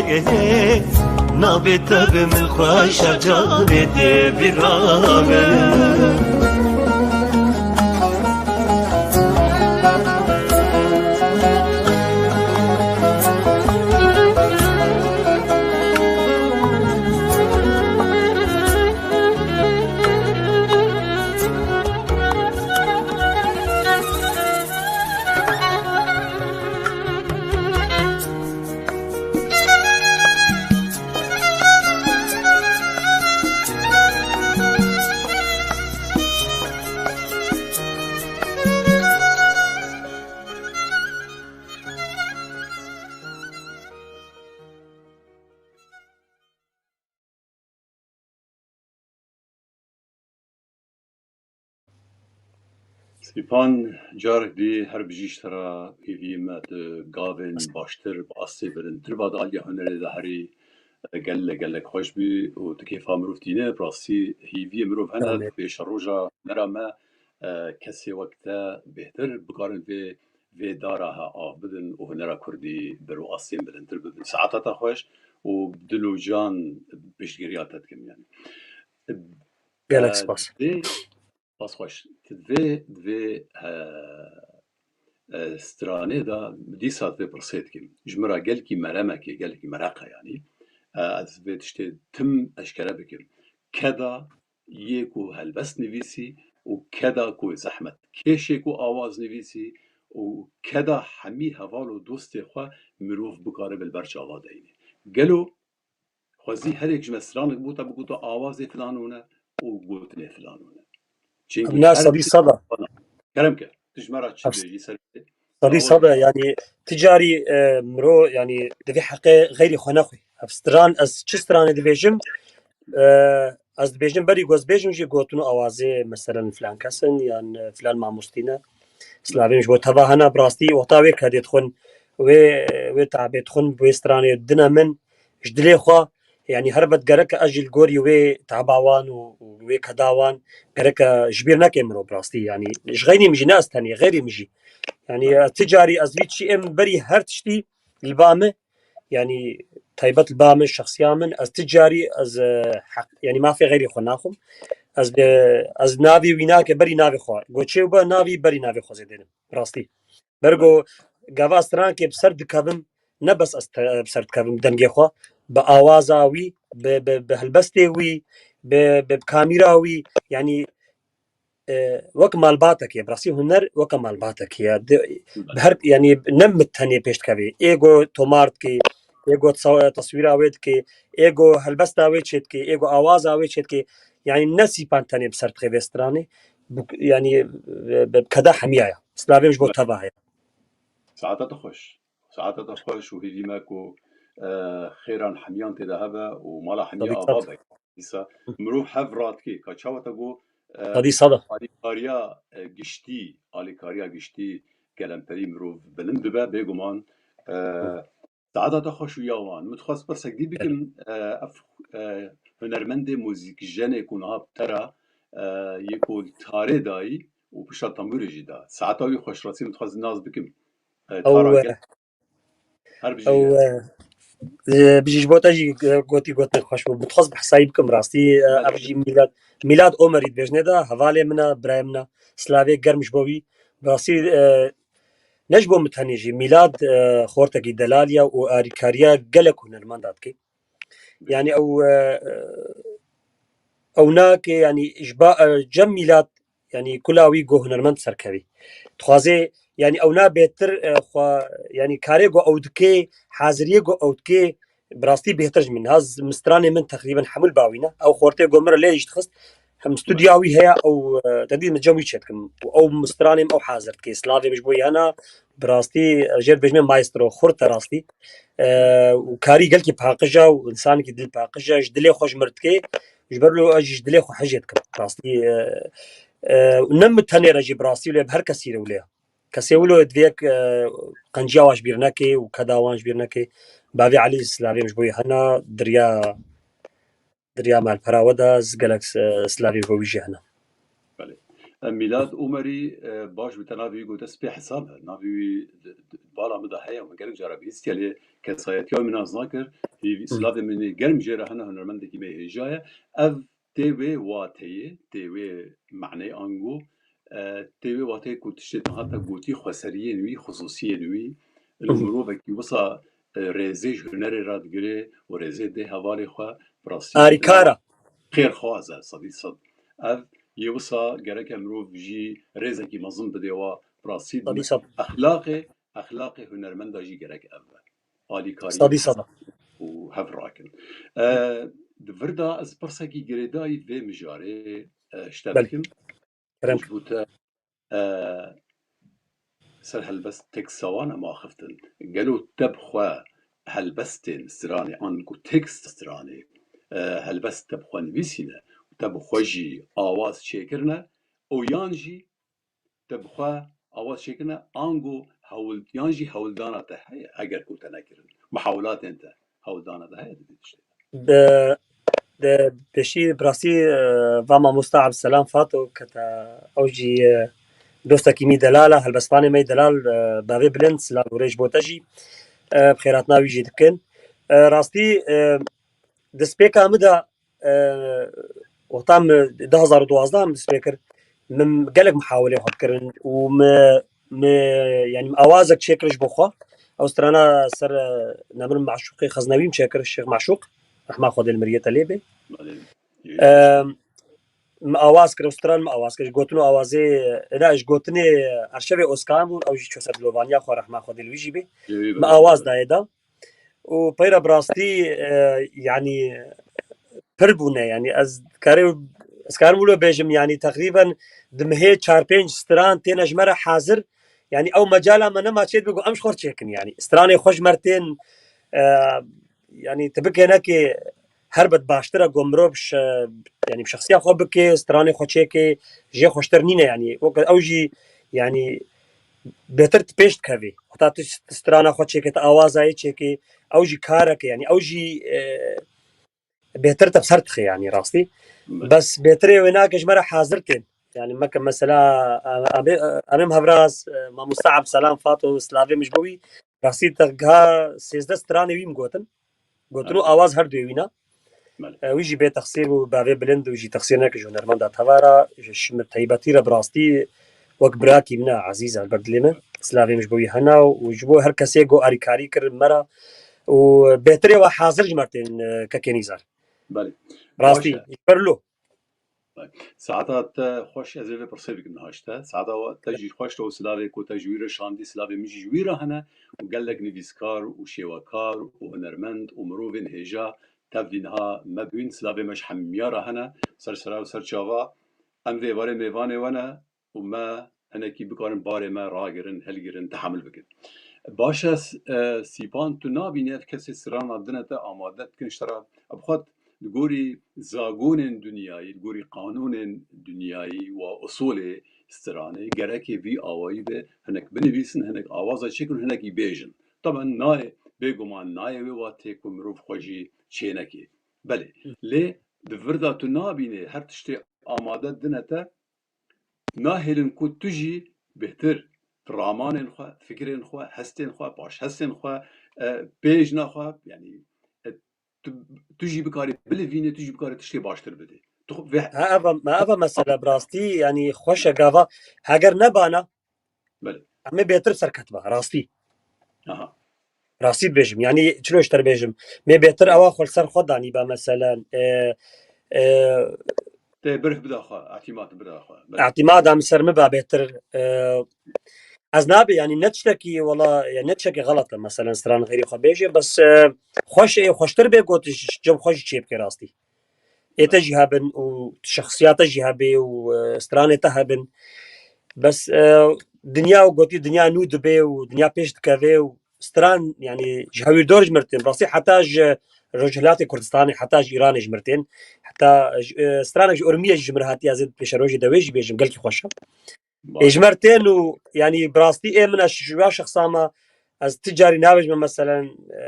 Navê te bi min xweşa canê tê bîra min. Sîpan, carek dî her bijî ji te re, hêviyê me tu gavên baştir, bi astê bilindtir ba di aliya hunerê de herî, e, gelek, gelek xweş bî û tu kêfa mirov tîne. Bi rastî hêviyê mirov hene, Amîn. Pêşeroja hunera me, e, kesê wek te bêhtir bikarin vê, vê dara he av bidin û hunera kurdî ber û astên bilindtir bibin. Saeta te xweş û dil û can piştgiriya te dikim, yanî. Gelek E, spas. Divê, spas xweş. Divê, divê, e, e, stranê de dîsa divê pirsê dikim. Ji min re gelkî meremekê, gelkî mereq e yanî. E, ez divê tiştê tim eşkere bikim. Keda yê ku helbest nivîsî û keda ku zehmet kêşê ku awaz nivîsî û keda hemî heval û dostê xwe mirov bikare li ber çava deyne. Gelo xwezî her yek ji me stranek bû te bigota awazê filan hûn e û gotinê filan hûn e. Çimkî Em ne her sedî tişt seda. Kerem ke, tu ji me re çi Em bêjî ser vê? Sedî sed e, yanî ti carî, e, miro, yanî divê heqê xeyrî xwe nexwe. Ev stran, ez çi stranê dibêjim, e, ez dibêjim berî ku ez bêjim jî gotin û awazê, meselen filan kes in yan, e, filan mamostî ne. Silavê min ji bo teva hene, bi rastî wexta wê kedê dixwin, wê, wê tabê dixwin, wê stranê dine min, ji dilê xwe, yanî her vet gereke ez jî li gorî wê taba wan û, û wê keda wan gereke ji bîr neke miro bi rastî, yanî ji xeyrî min jî, ne ez tenê, xeyrî min jî. Yanî ez ti carî ez vî çi êm berî her tiştî li ba min, yanî taybet li ba min, şexsiya min, ez ti carî ez, e, heq, yanî mafê xeyrî xwe naxwim. Ez bi, ez navê wî nake berî navê xwe. Goçê û be navî berî navê xwe zêdênim. Rastî. Bergo gava strankê bi ser dikevim, ne bes ez te-, bi ser dikevim dengê xwe, bi awaza wî, bi, bi, bi helbestê wî, bi, bi, bi kamîra wî, yanî, e, wek malbatekê, bi rastî huner weke malbatekê ye. Di, bi her, yanî ne min tenê pêş dikevê. Ê go tomar dikê, ê go tsa-, teswîra wê dikê, ê go helbesta wê çê dikê, ê go awaza wê çê dikê. Yanî ne sîpan tenê bi ser dixê vê stranê. Bu, yanî, e, bi, bi keda hemiya ye. Silavê min ji bo teva heye. Saeta te xweş. Saeta te xweş û hêvî me ku, e, xêran hemiyan tê de hebe û mala hemiya ava be. Dîsa mirov hev radikê. Ka çawa te got, e, alîkariya, e, giştî, alîkariya giştî gelemperî mirov bilind dibe, bêguman, e, saeta te xweş û ya wan. Min dixwest pirsek dî bikim, e, ev, e, hunermendê muzîkjenê ku niha bi te re, e, yê ku li tarê dayî û pişta tembûrê jî da. Saeta wî xweş, rastî min dixwest nas bikim. E, Ew, Tara e, gel. Her bijî. Ew, e, e, bijî ji bo te jî, e, gotî gotin xweş bû. Min dixwest bi hesayî bikim rastî, e, ev jî Mîlad, Mîlad Omerî dibêjne de, hevalê min e, birayê min e. Silavê germ ji bo wî. Bi rastî, e, ne ji bo min tenê jî. Mîlad, e, xortekî delal ye û arîkariya gelek hunermenda dike. Yanî ew, e, e, ew nake, yanî ji ba, e, cem Mîlad, yanî kula wî go hunermend serkevî. Dixwazê, yanî ew na bêtir, e, xwe, yanî karê go ew dike, haziriyê go ew dike, bi rastî bêhtir ji min. Haz min stranê min teqrîben hemû li ba wî ne. Ew xortê go min re lê jî dixist. Hem stûdya wî heye, ew, e, te dî min cem wî çêdikim. Û ew stranê min ew hazir dike. Silavê min ji bo wî hene, bi rastî, e, jê dibêjime maestro, xurt e rastî. E, û karî gelkî paqij e û insanekî dil paqij e, ji dilê xwe ji mir dike. Ji ber wilo ez jî ji dilê xwe hejê dikim. Rastî, e, e, û ne min tenê re jî bi rastî wilo, bi her kesî re wilo ye. Kesê wilo divê yek, e, qenciya wan ji bîr neke û keda wan ji bîr neke. Bavê Elî silavê min ji bo wî hene, diriya, diriya malpera we de, ez gelek, e, silavê bo wî jî hene. Belê. E, Mîlad Omerî, e, baş bi te navê wî gote spê hesab e. Navê wî di, di, bala min de heye, min gelek cara bihîstiye, lê kesayetiya wî min nas nakir. Hîvî, silavê min ê germ jê re hene, hunermendekî me hêja ye. Ev tê wê wateyê, tê wê maneyê ango, e, tê wê wateyê ku tiştê niha te gotî xweseriyên wî, xusûsiyên wî, li mirovekî wisa, e, rêzê ji hunerê re digire û rêzê dê hevalê xwe, bi rastî arîkar e. Xêrxwaz e, sedî sed. Ev yê wisa gereke mirov jî rêzekî mezin bidê wa, bi rastî. Sedî sed. Exlaqê, exlaqê hunermenda jî gerek ev be. Alîkarî. Sedî sed. Û hev rakin. E, di vir de ez pirsekî girêdayî vê mijarê, e, ji te bikim. Kerem. Ji bo te, e, ser helbest teksta wan em axiftin. Gelo te bi xwe helbestên stranê an ku tekst stranê, e, helbest te bi xwe nivîsîne û te bi xwe jî awaz çêkirine û yan jî te bi xwe awaz çêkirine, ango hewl-, yan jî hewldana te heye, eger ku te nekirin. Mihawilatên te, hewldana te heye di vê tiştê de? Bi, bi pêşî bi rastî, e, va mamosta Ebdselam Fato ke te, ew jî, e, dostekî me delal e, helbestvanê me delal, e, bavê bilind, silav û rêz ji bo te jî, e, bi xêratina wî jî dikin. E, rastî, e, destpêka min de, e, wexta min du hazar û duwazdeh min dest pê kir, min gelek mihawilê xwe dikirin û min, min, yanî min awazek çêkir ji bo xwe. Ew strana ser, e, nemir Maşûqê Xeznewî min çêkir, Şêx Maşûq, rehma Xwedê li miriyê te lê bê. Belê. E, min awaz kir, ew stran min awaz kir, ji gotin û awazê, e, ne, ji gotinê Erşevê Oskan bûn, ew jî çû ser dilovaniya xwe, rehma Xwedê li wî jî bê. Min awaz dayê da. Û peyra bi rastî, e, yanî pir bûne, yanî ez karê, ez karim wilo bêjim, yanî teqrîben di mihê çar pênc stran têne ji me re hazir, Yanî ew mecala me nema çêdibe ku em ji xwe çêkin. Yanî stranê xwe ji me re tên, e, yanî tu bikê nekê, helbet baştir e ku mirov bi şe-, yanî bi şexsiya xwe bikê, stranê xwe çêkê, jê xweştir nîne yanî. Weke ew jî yanî bêtir tu pêş dikevî. Heta tu strana xwe çêkê, tu awazayê çêkê, ew jî kareke yanî, ew jî, e, bêtir te bi ser dixê yanî rastî. Bes bêtirê wê nake ji me re hazir tên. Yanî me ke mesela, e, em ê, em ê hevraz, e, mamosta Ebdselam Fato, silavê min ji bo wî, rastî te giha sêzdeh stranê wî min gotin. Gotin û awaz her duyê wî na. E, wî jî bê texsîr bû, bavê bilind û jî texsîr neke ji hunermenda tevara, ji min teybetî re bi rastî wek birakî min e, ezîz e li ber dilê min. Silavê min ji bo wî hene û ji bo her kesê ku arîkarî kir me re û bêtirê we hazir ji me re tên, e, kekê Nîzar. Belê. Rastî, ji ber lo. Saeta te xweş, ez ê vê pirsê bikim niha ji te. Saeta te jî xweş, te û silavê ku te ji wî re şandî, silavê min jî ji wî re hene û gelek nivîskar û şêwekar û hunermend û mirovên hêja tevlî niha me bûyn. Silavê me ji hemiya re hene, ser sera û ser çava. Em vê êvarê mêvanê we ne û me hinekî bikarin barê me ragirin, hilgirin, tehemil bikin. Baş e, s-, e, Sîpan, tu nabînî ev kesê strana dine te amade dikin ji te re. Bi xwe li gorî zagonên dinyayî, li gorî qanûnên dinyayî û usulê stranê gerekê vî awayî be, hinek binivîsin, hinek awaza çêkin û hinek î bêjin. Taben nayê, bêguman nayê wê watê ku mirov xwe jî çênekê. Belê, lê di vir de tu nabînê her tiştê amade dine te, nahêlin ku tu jî bêhtir ramanên xwe, fikirên xwe, hestên xwe, paşhestên xwe, e, bêjna xwe, yanî, e, tu, tu jî bikarî bilivînê, tu jî bikarî tiştê baştir bidê. Tu xwe vê Ha, eva, ma eva mesele bi rastî, yanî xweş e gava, heger nebana, Belê. Em ê bêtir serketiba, rastî. Aha. Rastî dibêjim, yanî çilo ji te re bêjim. Mê bêtir ewa xwe li ser xwe danîba, meselen, e, e, Tê birh bida xwe, îtîmat bida xwe. Belê. Îtîmada min ser min ba bêtir, e, ez nabe, yanî ne tiştekî, wela, ya ne tiştekî xelet e, meselen, stran xeyrî xwe bêje, bes, e, xweş ê, xweştir bê gotiş, cem xwe jî çê bike rastî. Ê te jî hebin û şexsiyata jî hebê û, e, stranê te hebin. Bes, e, dinya û gotî dinya nû dibe û dinya pêş dikeve û stran, yanî ji hewîrdor ji mir tên. Rastî heta ji Rojhilatê Kurdistanê, heta ji Îranê ji mir tên. Heta ji, e, stranek ji Urmiyê jî ji mir hatiye, ez ê pêşerojê de wê jî bêjim, gelkî xweş e. Ê ji me re tên û, yanî, bi rastî ê min, ez ji ya şexsa me, ez ti carî nabêjime, meselen, e,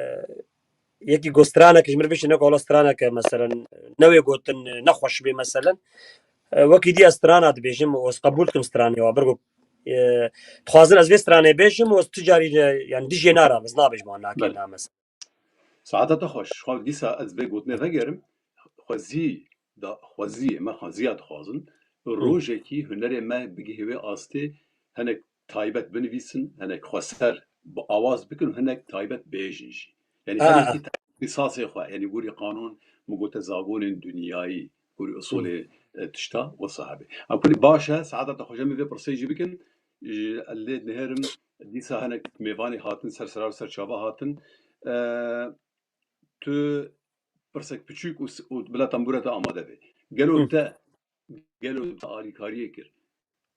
yekî got straneke ji min re bêje, ne ku wela straneke, meselen, newê gotin, e, nexweş bê, meselen. E, wekî dî ez strana dibêjim û ez qebûl dikim stranê wa, bir got, e, dixwazin ez vê stranê bêjim û ez ti carî, e, yanî dijê naram, ez nabêjim wan nakê Belê. na, meselen. Saeta te xweş. Xwe dîsa ez vê gotinê vegerim. Xwezî da, xweziyê me, xweziya dixwazin. Hı. Rojekî hunerê me bigihê wê astê, hinek taybet binivîsin, hinek xweser bi awaz bikin û hinek taybet bêjin jî. Yanî Ha, hinek ha. îsasê xwe, yanî gorî qanûn, min gote zagonên dinyayî, gorî Hı. usulê, e, tişta wisa hebe. Em kulî baş e, saeta te xweş e, em vê pirsê jî bikin. Ji lê dinêrim, dîsa hinek mêvanê hatin, ser sera û ser çava hatin. E, tu pirsek piçûk û s-, û bila tembûra te amade be. Gelo Hı. te, gelo te alîkariyê kir?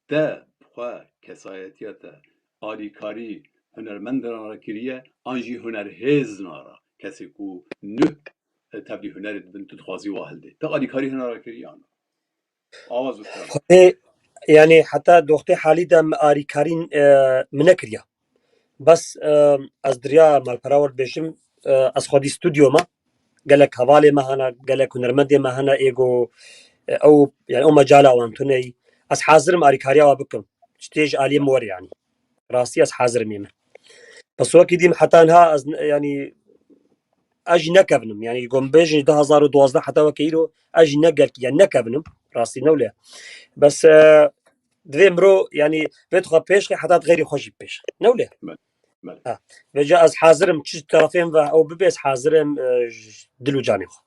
Te bi xwe kesayetiya te alîkarî hunermendan re kiriye, an jî hunerhêzna re, kesê ku nuh, e, tevlî hunerê dibin, tu dixwazî wa hildê? Te alîkarî hina re kiriye an? Awaz û stran. Xwedê, yanî heta doxtê halî de min arîkarîn, e, min nekiriya. Bes, e, ez diriya malpera we dibêjim, e, ez xwedî stûdyo me, gelek hevalê me hene, gelek hunermendê me hene, ê go, e, ew, yanî ew mecala wan tune yî. Ez hazir im arîkariya we bikim. Ji tê ji aliyê min were yanî. Rastî ez hazir im ê min. Bes wekî dîm heta niha ez, yanî, ez jî nekevinim. Yanî, gom bêjin ji du hazar û duwazdeh heta weke îro, ez jî ne gelkî, yanî nekevinim. Rastî ne wile. Bes, e, divê miro, yanî, vê dixwe pêş xe, heta xeyrî xwe jî pêş. Ne wile? Belê, belê. Ha. Vêca ez hazir im, çi terefên ve ew bibe, ez hazir im, e, ji dil û canê xwe.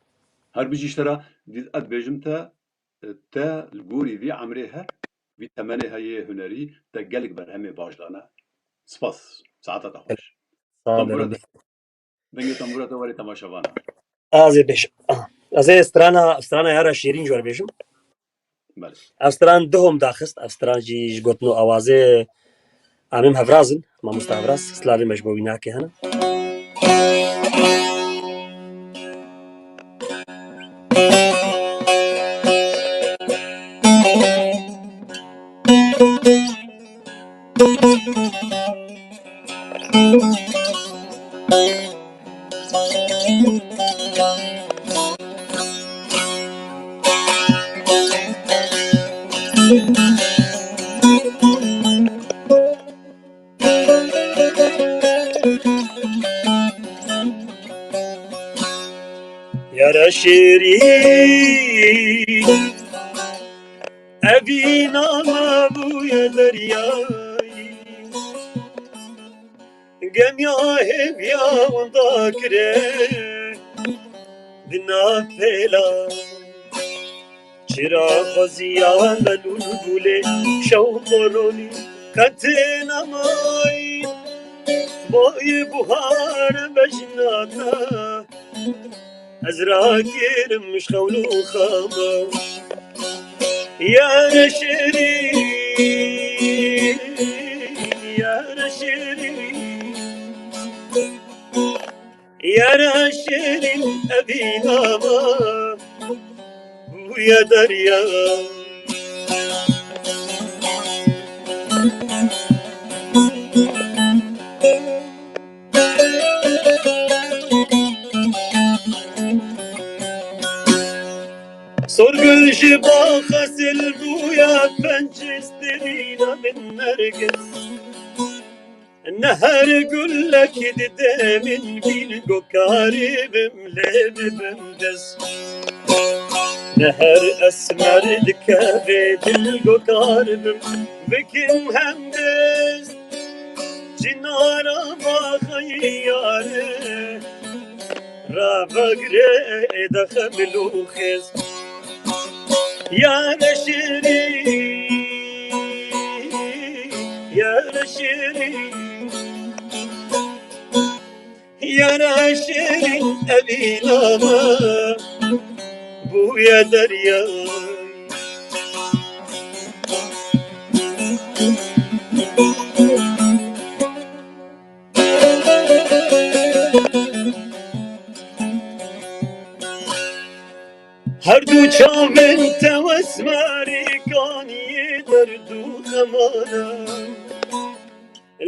Her bijî ji te re, dî-, ez dibêjim te, e, te li gorî vî emrê he, vî temenê heyê hunerî, te gelek berhemê baş dane. Spas. Saeta te xweş. Sağ ol, Tembûra Rebî. Dengê tembûra te werê temaşevan. Ez ê bêjim. Ez ê strana, strana ya re şêrîn ji we re bêjim. Belê. Ev stran duhom daxist, ev stran jî ji gotin û awazê, Em ê hevraz in, mamosta Hevraz, silavê me ji bo wî nake hene. Yara şêrîn, evîna me bûye deryayî. Gemiya hêviya winda kire di nav pêla. Çira xweziya me lûlbûlê şew qoronî qetê nemayî. Boyê buhar bejna te ez ragirim ji xewl û xama. Yare şêrîn, yare şêrîn, yare şêrîn, evîna me bûye derya. Sorgul ji baxa sil bûya, penc stirîna min nergiz. Ne her gulek dide min bîn, gokarî bim lê bibim dest. Ne her esmer dikeve dil, gokarî bim bikim hemdest. Çinara baxayî yare, ravagre de xemil û xêz. Yare şêrîn, yare şêrîn, yare şêrîn, evîna me bûye derya. Her du çavên te wesmarî kaniyê derd û xemana.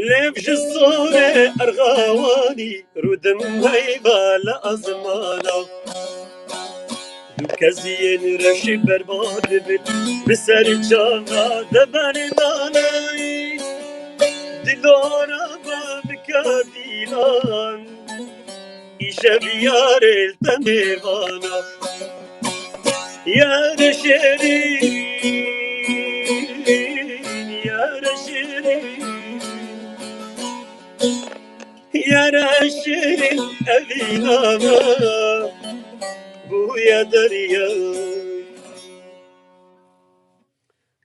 Lêv ji zorê erxawanî rûdim heyva li ezmana. Du keziyên reşî berbat dibin, bi ser çava de berê danayî. Dilora ba bike dîlan, îşev yarê li te mêvana. Yare şêrîn, yare şêrîn, yare şêrîn, evîna me bûye derya.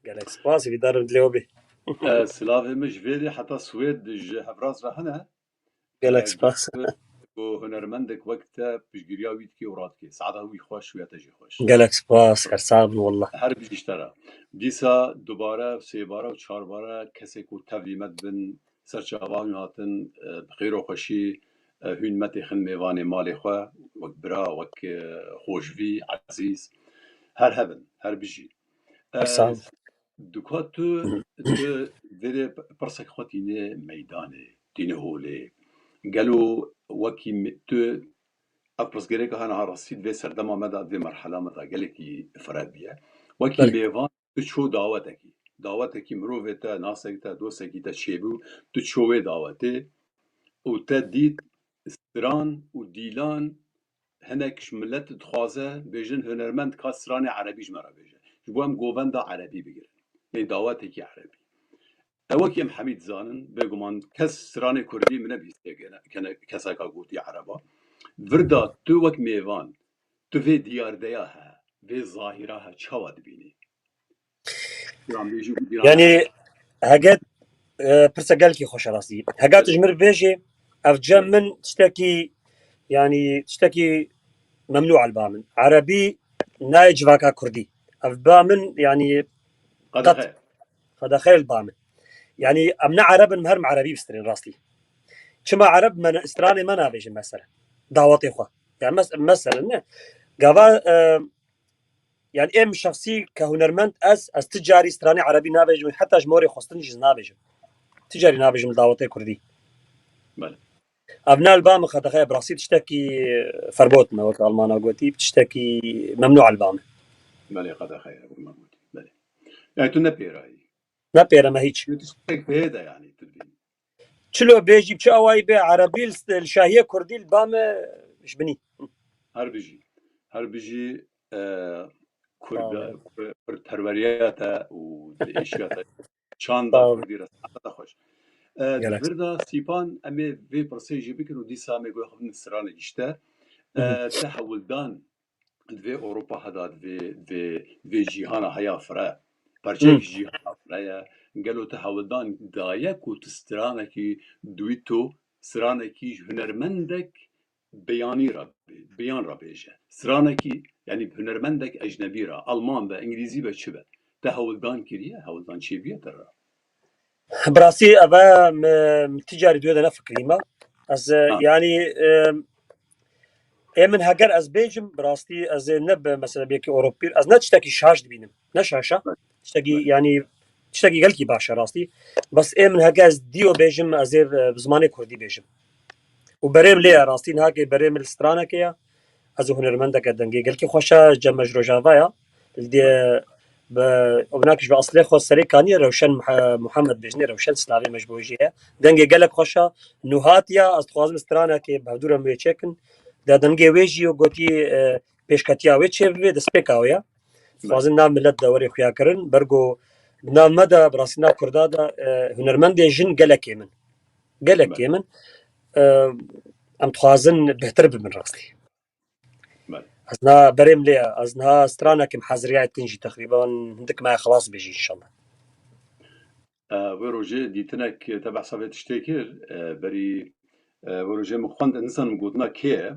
Gelek spas, hêvîdar im dilê we bê. E, silavê min ji vêrê heta Swêd ji Hevraz re hene. Gelek spas. Ku hunermendek wek te piştgiriya wî dike û radike. Saeta wî xweş û ya te jî xweş. Gelek spas, her sax bin wallah. Her bijî ji te re. Dîsa dubare, sêbare û çarbare kesê ku tevlî me dibin, ser çava hûn hatin, e, bi xêr û xweşî, e, hûn me têxin mêvanê malê xwe, wek bira, wek, e, xweşvî, ezîz. Her hebin, her bijî. Her sax bin. Dika tu, tu vêrê pirsek xwe tînê meydanê, tînê holê. Gelo wekî me-, tu, ev pirsgirêka hene ha rastî di vê serdema me de, di vê merhela me de gelekî fireh bûye. Wekî Belê. Mêvan tu ço dawetekî, dawetekî mirovê te, nasekî te, dostekî te çêbû, tu ço wê dawetê û te dît stran û dîlan hinek ji milet dixwaze bêjin, hunermend ka stranê erebî ji me re bêje. Ji bo em govenda erebî bigirin. Lê dawetekî erebî. Ew wekî em hemî dizanin, bêguman kes stranê kurdî min nebihîstiye gene, kene-, keseka gotî ereba. Vir de tu wek mêvan, tu vê diyardeya he, vê zahîra he çawa dibînî? Yanî, hege, e, pirse gelkî xweş e rastî. Hege tu ji min re bêjê, ev cem min tiştekî, yanî tiştekî memnû e li ba min. Erebî nayê civaka kurdî. Ev ba min, yanî, Qedexe. Qet, qedexe li ba min. Yanî em ne Ereb in, em her me Erebî bistrên rastî. Çima Ereb me ne, stranê me navêjin mesela. Dawetê xwe. Yani mes mesela ne. Gava e, yani em şexsî ke hunermend ez, ez ti carî stranê Erebî navêjim, heta ji morê xwestin jî navêjim. Ti carî navêjim li dawetê Kurdî. Belê. Ev ne li ba min qedexe ye, bi rastî tiştekî ferbot me, wek Almana gotî, tiştekî memnû e li ba min. Belê, qedexe ye, wek me gotî. Belê. Yani tu ne pêra yî. Ne pêre me hîç. Tu tiştek pê de yani tu dibînî. Çilo bêjî, çi awayî bê, Erebî li, li şahiyê Kurdî li ba me ji binî. Her bijî. Her bijî, e, Kurd, Sağ ol. Kurd perweriyata û êşiyata çanda Sağ ol. Kurdî re saete xweş. E, Gerek. Di vir de Sîpan em ê vê pirsê jî bikin û dîsa em ê guhê xwe bidin stranekî ji te. Hı hı. E, te hewldan di vê Ewropa heda, di vê, di vê, di vê cîhana heya fire. Parçeyek Hı. Cîhana fire ye. Gelo te hewldan daye ku tu stranekî duîto, stranekî ji hunermendek beyanî re bê-, beyan re bêje. Stranekî, yani hunermendek ecnebî re, Alman be, Îngilîzî be, çi be. Te hewldan kiriye, hewldan çêbûye te re. Bi rastî ev e min, min ti carî duye de nefikirîme. Ez, e, Ha. Yani, e, ê min heger ez bêjim, bi rastî ez ê ne bi mesela biyekî Ewropî, ez ne tiştekî şaş dibînim. Ne şaş e. Evet. Tiştekî, Evet. Yani, tiştekî gelkî baş e rastî. Bes ê min heger ez dîyo bêjim, ez ê, e, bi zimanê Kurdî bêjim. Û berê min lê ye rastî, niha ke berê min li stranekê ye. Ez û hunermendeke dengê gelkî xweş e, cem me ji Rojava ye. Li dê bi, ew nak ji bi eslê xwe serê kanî ye, Rewşen Muha-, Muhammed bêjinê, Rewşen slavê me ji bo jê ye. Dengê gelek xweş e. Nûhat ya, ez dixwazim stranekê bi hevdû re min wê çêkin. De dengê wê jî û gotî, e, pêşketiya wê çê bibe, destpêka wê ye. Dixwazin nav milet de were xuya kirin. Bergo nav me de, bi rastî nav Kurda de, e, hunermendê jin gelekê min. Gelekê min. E, em dixwazin bêhtir bibin rastî. Belê. Ez niha berê min lê ye. Ez niha stranekê min haziriyayê dikin jî teqrîban hindik me xilas bê jî înşallah. E, wê rojê dîtinek te behsa vê tiştê kir. E, berî, e, wê rojê min xwend, nizanim gotina kê ye.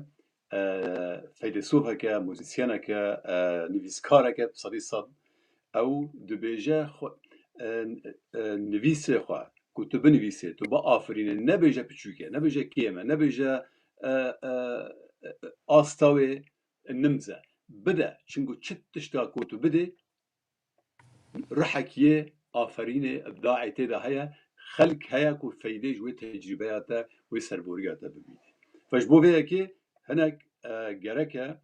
E, feylesofeke, muzîsyeneke, e, nivîskareke, sedî sed. Ew dibêje xwe, e, e, nivîsê xwe, ku tu binivîsê, tu biafirînê, nebêje piçûk e, nebêje kêm e, nebêje, e, e, e, asta wê nimz e. Bide, çinku çi tişta ku tu bidê, ruhek yê aferînê, îbdaê tê de heye, xelk heye ku feydê ji wê tecrûbeya te, wê serboriya te bibîne. Fe ji bo vê yekê hinek, e, gerek e.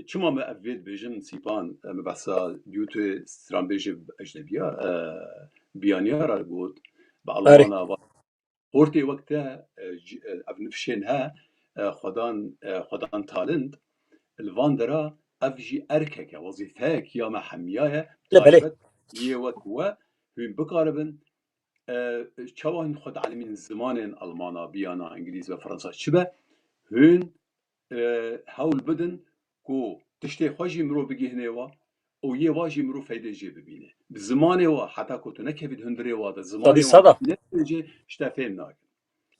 Çima me ev vê dibêjin Sîpan, e, me behsa diyotê stranbêjê ecnebiya, e, biyaniya re got, bi Erê. Almana va, Hortê wek te, e, ji, e, ev nifşên he, e, xwedan, e, xwedan talint, li van dera ev jî erkeke, wezîfeyek ya me hemiya ye, Lê belê. Taybet yê wek we, hûn bikaribin, e, çawa hûn xwe dielimînin zimanên Almana, biyana, Îngilîz ve Fransa çi be, hûn e, hewl bidin ku tiştê xwe jî mirov bigihîne wa û yê wa jî mirov feydê jê bibîne. Bi zimanê wa, heta ku tu nekevî di hundirê wa de, zimanê Sedî wa seda. Nebêje, ji te fêm nakin.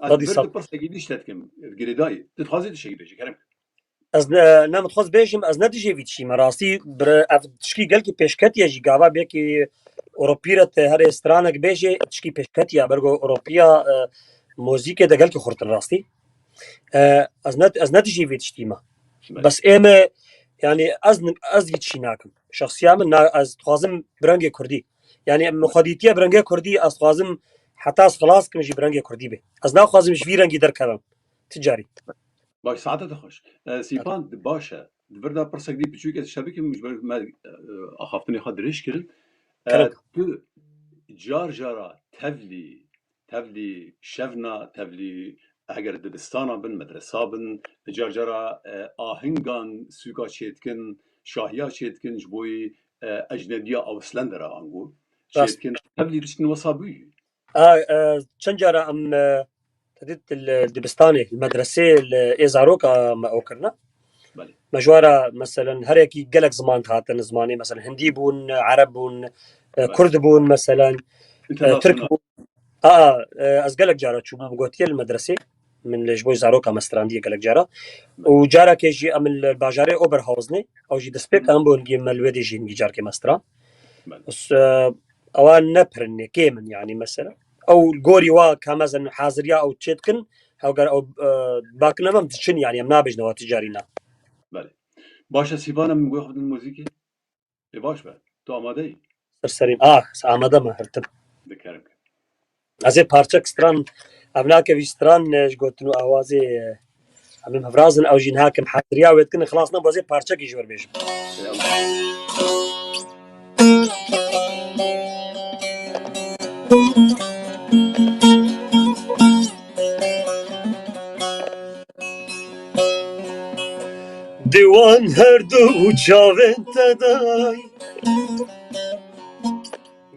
Ez Sedî vir sed. Di pirsekî dî ji te dikim, girêdayî. Tu dixwazî tiştekî bêjî, kerem. Ez ne, ne min dixwest bêjim, ez ne dijê vî tiştî me. Rastî, bir, ev tişkî gelkî pêşketiye jî, gava belkî Ewropî re te herê stranek bêjê, tişkî pêşketiye, bergo Ewropiya, e, muzîkê de gelkî xurtin rastî. E, ez ne, ez ne dijî vê tiştî me. Belê. Bes ê me, yani ez, ez vî tişî nakim. Şexsiya min, na, ez dixwazim bi rengê kurdî. Yani min xwe dîtiye bi rengê kurdî, ez dixwazim heta ez xilas kim jî bi rengê kurdî be. Ez naxwazim ji vî rengî derkevim. Ti carî. Baş, saete te xweş. E, Sîpan, di baş e. Di vir de pirsek dî piçûk ez şebikim ji ber me, e, axaftinê xwe dirêj kirin. E, Kerem. Tu car cara tevlî tevlî şevna, tevlî eger dibistana bin, medresa bin, car cara, e, ahingan sûka çêdikin, şahiya çêdikin, ji boyî, e, ecnebiya Ausländerer ango Rast. Çêdikin, tevlî diçin wesa bûyî. A, e, çend cara em, e, te dît li dibistanê, li medresê, li ê zaroka me ew kirine. Belê. Me ji we re, meselen, her yekî gelek ziman hatin, zimanê, meselen, hindî bûn, ereb bûn, e, Belê. Kurd bûn, meselen, e, Tirk Înternasyonal. Bûn. A, a, e, ez gelek cara çûbûm gotiye li medresê. Min li ji bo zaroka me strandiye gelek cara. Belê. Û carekê jî em li bajarê Oberhausenê, ew jî destpêk Hı. em bûn gî me li wê dê jî hingî carekê me stran. Belê. Us, e, ewa ne pirinê, kêm in, yani, mesela. ew gorî wa ka mezin haziriya ew çê dikin, ew ger ew, e, bakine mem diçin, yani em nabêjin ew ticarî ne. Belê. Baş e, Sîvan, em guh xwe bidin muzîkê. Ê, baş be. Tu amade yî? Ser serî. Ah, amade me, her tim. Dikerim. Ez ê parçek stran, ev nake vî stran, e, ji gotin û awazê, e, em ê hevrazin, ew jî niha kim haziriya wê dikin, xilas ne, ez ê parçekî ji wir bêjim. Di wan her du çavên te day,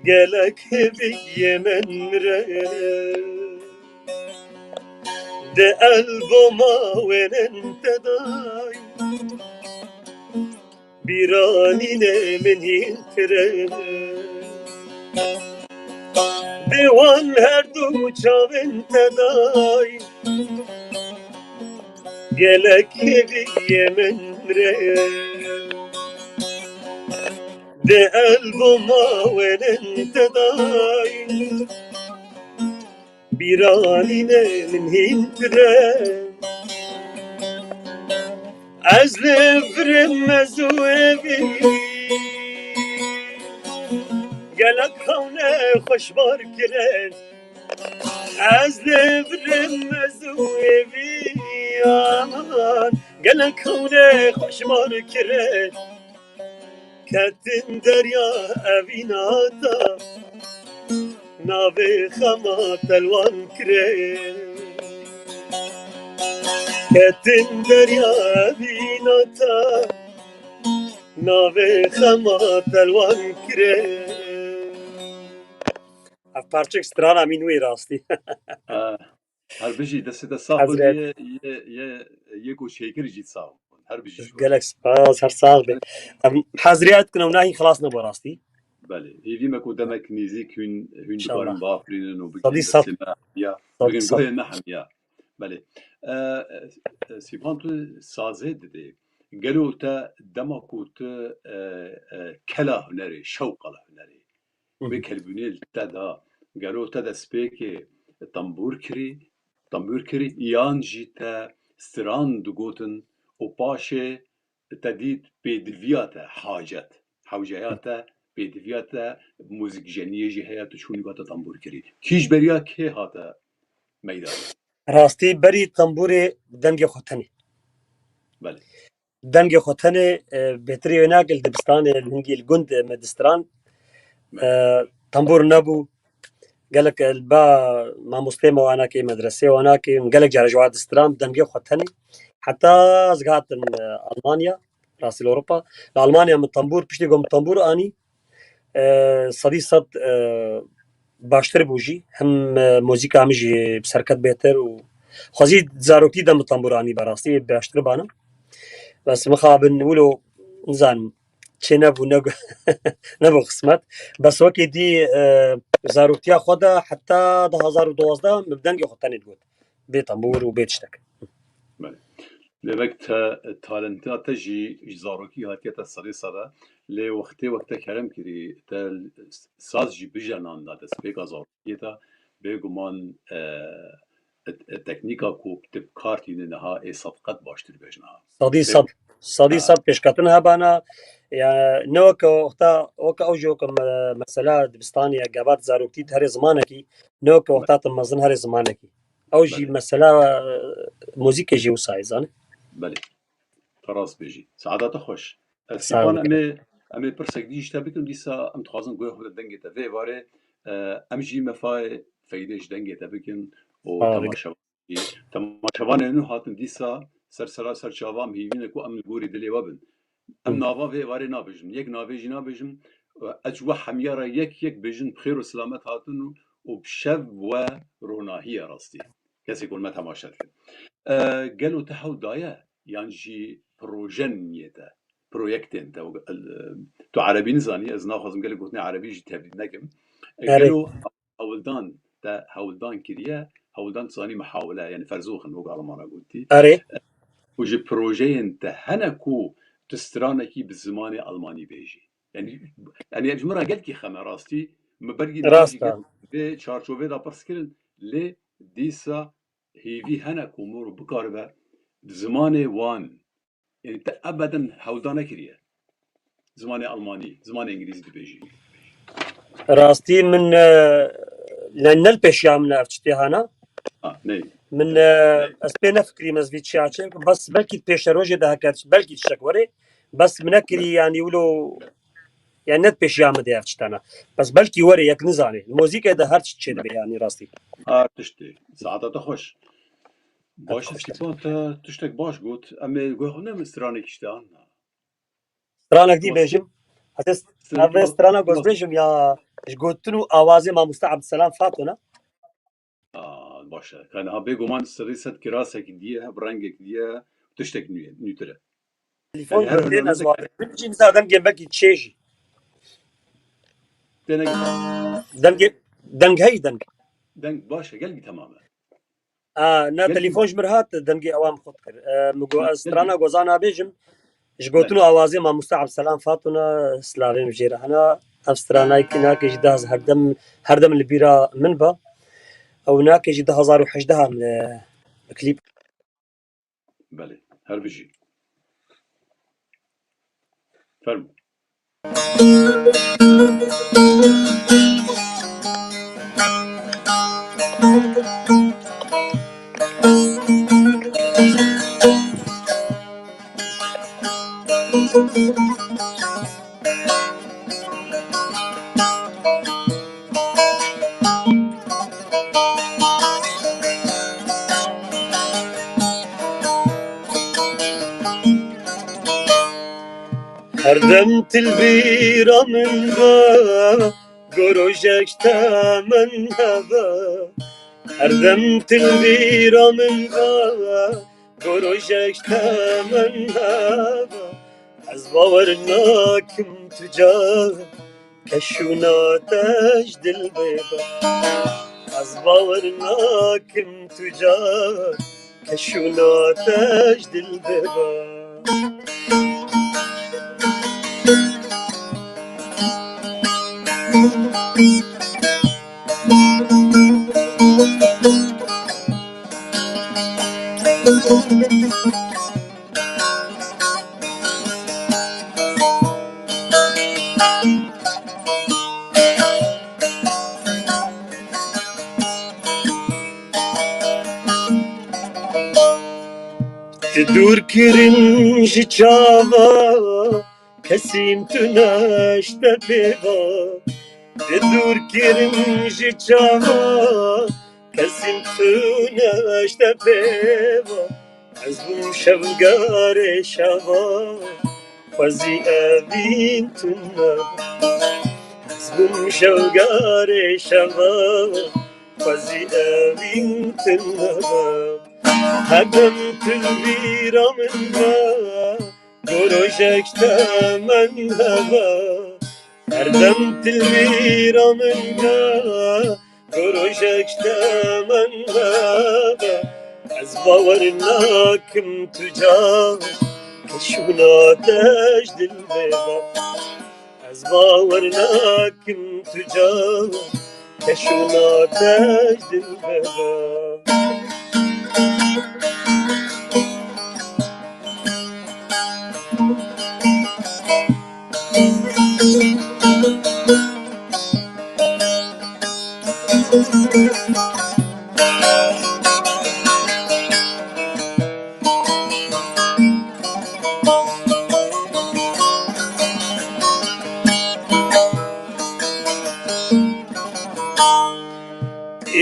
gelek hêviyê min re. Di elboma wênên te day, bîranînê min hîn kire. Di wan her du çavên te day, gelek hêviyê min re. Di elboma wênên te day, bîranînê min hîn tire. Ez li vir me zû evî, gelek xewne xweş bar kirin. Ez li vir me zû evî, aman, gelek xewne xweş bar kirin. Ketin derya evîna te, navê xema telwan kire. Ketin derya evîna te, navê xema telwan kire. Ev parçek strana min wî rastî. Ha. Her bijî, destê te sax be, Hezret. Yê, yê, yê, yê ku çêkir jî sax be. Her bijî ji we. Gelek spas, her sax be. Em haziriya dikin ew nahî xilas nebû rastî. Belê. Hêvî me ku demek nêzîk hûn, hûn İnşallah. Dikarin biafirînin û bikin Sadî sed. Destê me hemiya, Sadî bikin sed. Guhê me hemiya. Belê. E, e, e, Sîpan, tu sazê didê. Gelo te dema ku tu, e, e, kela hunerê, şewqa hunerê, Hı hı. Wê kelbûnê li te da, gelo te destpêkê tembûr kirî, tembûr kirî, yan jî te stran digotin û paşê te dît pêdiviya te hacet, hewceya te, pêdiviya te muzîkjeniyê jî heye, tu çûnî ku te tembûr kirî. Kî ji beriya kê hate meydanê? Rastî berî tembûrê dengê xwe tenê. Belê. Dengê xwe tenê, e, bêtirî wê nake li dibistanê, li hingî li gund, e, me distran. E, tembûr nebû. Gelek, e, li ba mamostê me wana kê, medresê wana kê, gelek care ji wan distran, dengê xwe tenê. Heta ez hatim, e, Almanya, rastî li Ewropa. Li Almanya min tembûr, piştî ku min tembûr anî, e, sedî sed, e, baştir bû jî. Hem, e, muzîka min jî bi serket bêtir û xwezî zaroktî de min tembûr anî be rastî baştir bana. Bes mixabin wilo nizanim çê nebû, ne-, nebû xismet. Bes wekî dî, e, zaroktiya xwe de heta du hazar û duwazdeh min bi dengê xwe tenê digot. Bê tembûr û bê tiştek. Belê. Demek te, talentiya te jî ji zarokî hatiye te serê sere. Lê wextê wek te kerem kirî, te saz jî bijenanda destpêka zarokiyê te, bêguman, e, e, e, teknîka ku tu bi kar tînî niha ê sed qet baştir bêjin ha. Sedî sed, sedî sed pêşketin hebana. Ya, ne weke wexta, weke ew jî weke me-, mesela dibistanê ya gevat zaroktî di herê zimanekî, ne weke wexta tu mezin herê zimanekî. Ew jî mesela, e, muzîkê jî wisa ye, zanî? Belê. Tu rast bêjî. Saeta te xweş. E, Sağ ol. Sîpan, em ê, em ê pirsek dî ji te bikin, dîsa em dixwazin guhê xwe bidin dengê te. Vê êvarê, e, em jî mefayê feydê ji dengê te bikin û Sağ ol. Temaşevan jî. Temaşevanê nû hatin dîsa ser sera ser çava em hêvî ne ku em li gorî dilê we bin. Em Hı. nava vê êvarê nabêjin. Yek navê jî nabêjin. Ez ji we hemiya re yek yek bêjin bi xêr û silamet hatin û, û bi şev we ronahî ye rastî. Kesê ku li me temaşe dikin. E, gelo te hewl daye yan jî projen yê te, proyektên te, e, tu erebî nizanî, ez naxwazim gelek gotinê erebî jî tevlîd nekim. E, Erê. Gelo hewldan te hewldan kiriye, hewldan tu zanî muhawele, yani versuchen, wek Almana gotî. Erê. Û ji projeyên te hene ku tu stranekî bi zimanê Almanî bêjî. Yani, yani ji min re gelkî xem e rastî, Min belkî Rast e. Vê çarçovê de pirs kirin, lê dîsa hêvî hene ku mor bikaribe zimanê wan, yani te ebeden hewlda nekiriye. Zimanê Almanî, zimanê Îngilîzî dibêjî. Rastî min, e, ne, ne li pêşiya min ev tiştê hene. Ha, ney. Min, e, ez pê nefikirîm ez vî çiya çêkim. Bes belkî pêşerojê de heke belkî tiştek were. Bes min nekirî, yani wilo, yani ne pêşiya min de ev tiştana. Bes belkî were, yek nizane. Muzîkê de her tişt çêdibe yani rastî. Her tiştê. Saeta te xweş. Baş, Stefan, te tiştek baş got. Em ê guh ne min stranek işte anna. Stranek dî bêjim. Hete ev stranek goz bêjim ya ji gotin û awazê mamoste Abdüselam Fato ne? Aa, baş e. Yani ha bêguman sirrî sed kirasekî diye, bi rengek diye, tiştek nû ye, nûtir e. Telefon yani her gotê hurmete ez wazê. Min jî nizam dengê belkî çê jî. Dengê, deng hey deng. Deng baş e, gelkî temam e. A, na telefon ji mir hat, dengê ewan xwe dikir. E, min got, ez strana goza nabêjim. Ji gotin û awazê mamoste Abdüselam Fatuna, silavê min jê re hene. Ev stranayekî nake jî dahaz her dem, her dem li bîra min ba. Ew nake jî du hazar û hejdeh min, e, bi klîp. Belê, her bijî. Fermo. Her dem til bîra min ve, gorojek temen heve. Her dem til bîra min ve, gorojek temen heve. Ez bawer nakim tu ca keşûna te ji dil bêbe. Ez bawer nakim tu ca keşûna te ji dil bêbe. Ti dûr kirin ji çava kesîm tu neşte pêva. Ti dûr kirin ji çava kesîm tu neşte pêva. Ez bûm şevgarê şeva, xwezî evîn tu neba. Ez bûm şevgarê şeva, xwezî evîn tu neba. Her dem tu li bîra min be, gorojek temen hebe. Her dem tu li bîra min be, gorojek temen hebe. Ez bawer nakim tu ca keşûna te ji dil bêbe. Ez bawer nakim tu ca keşûna te ji dil bêbe.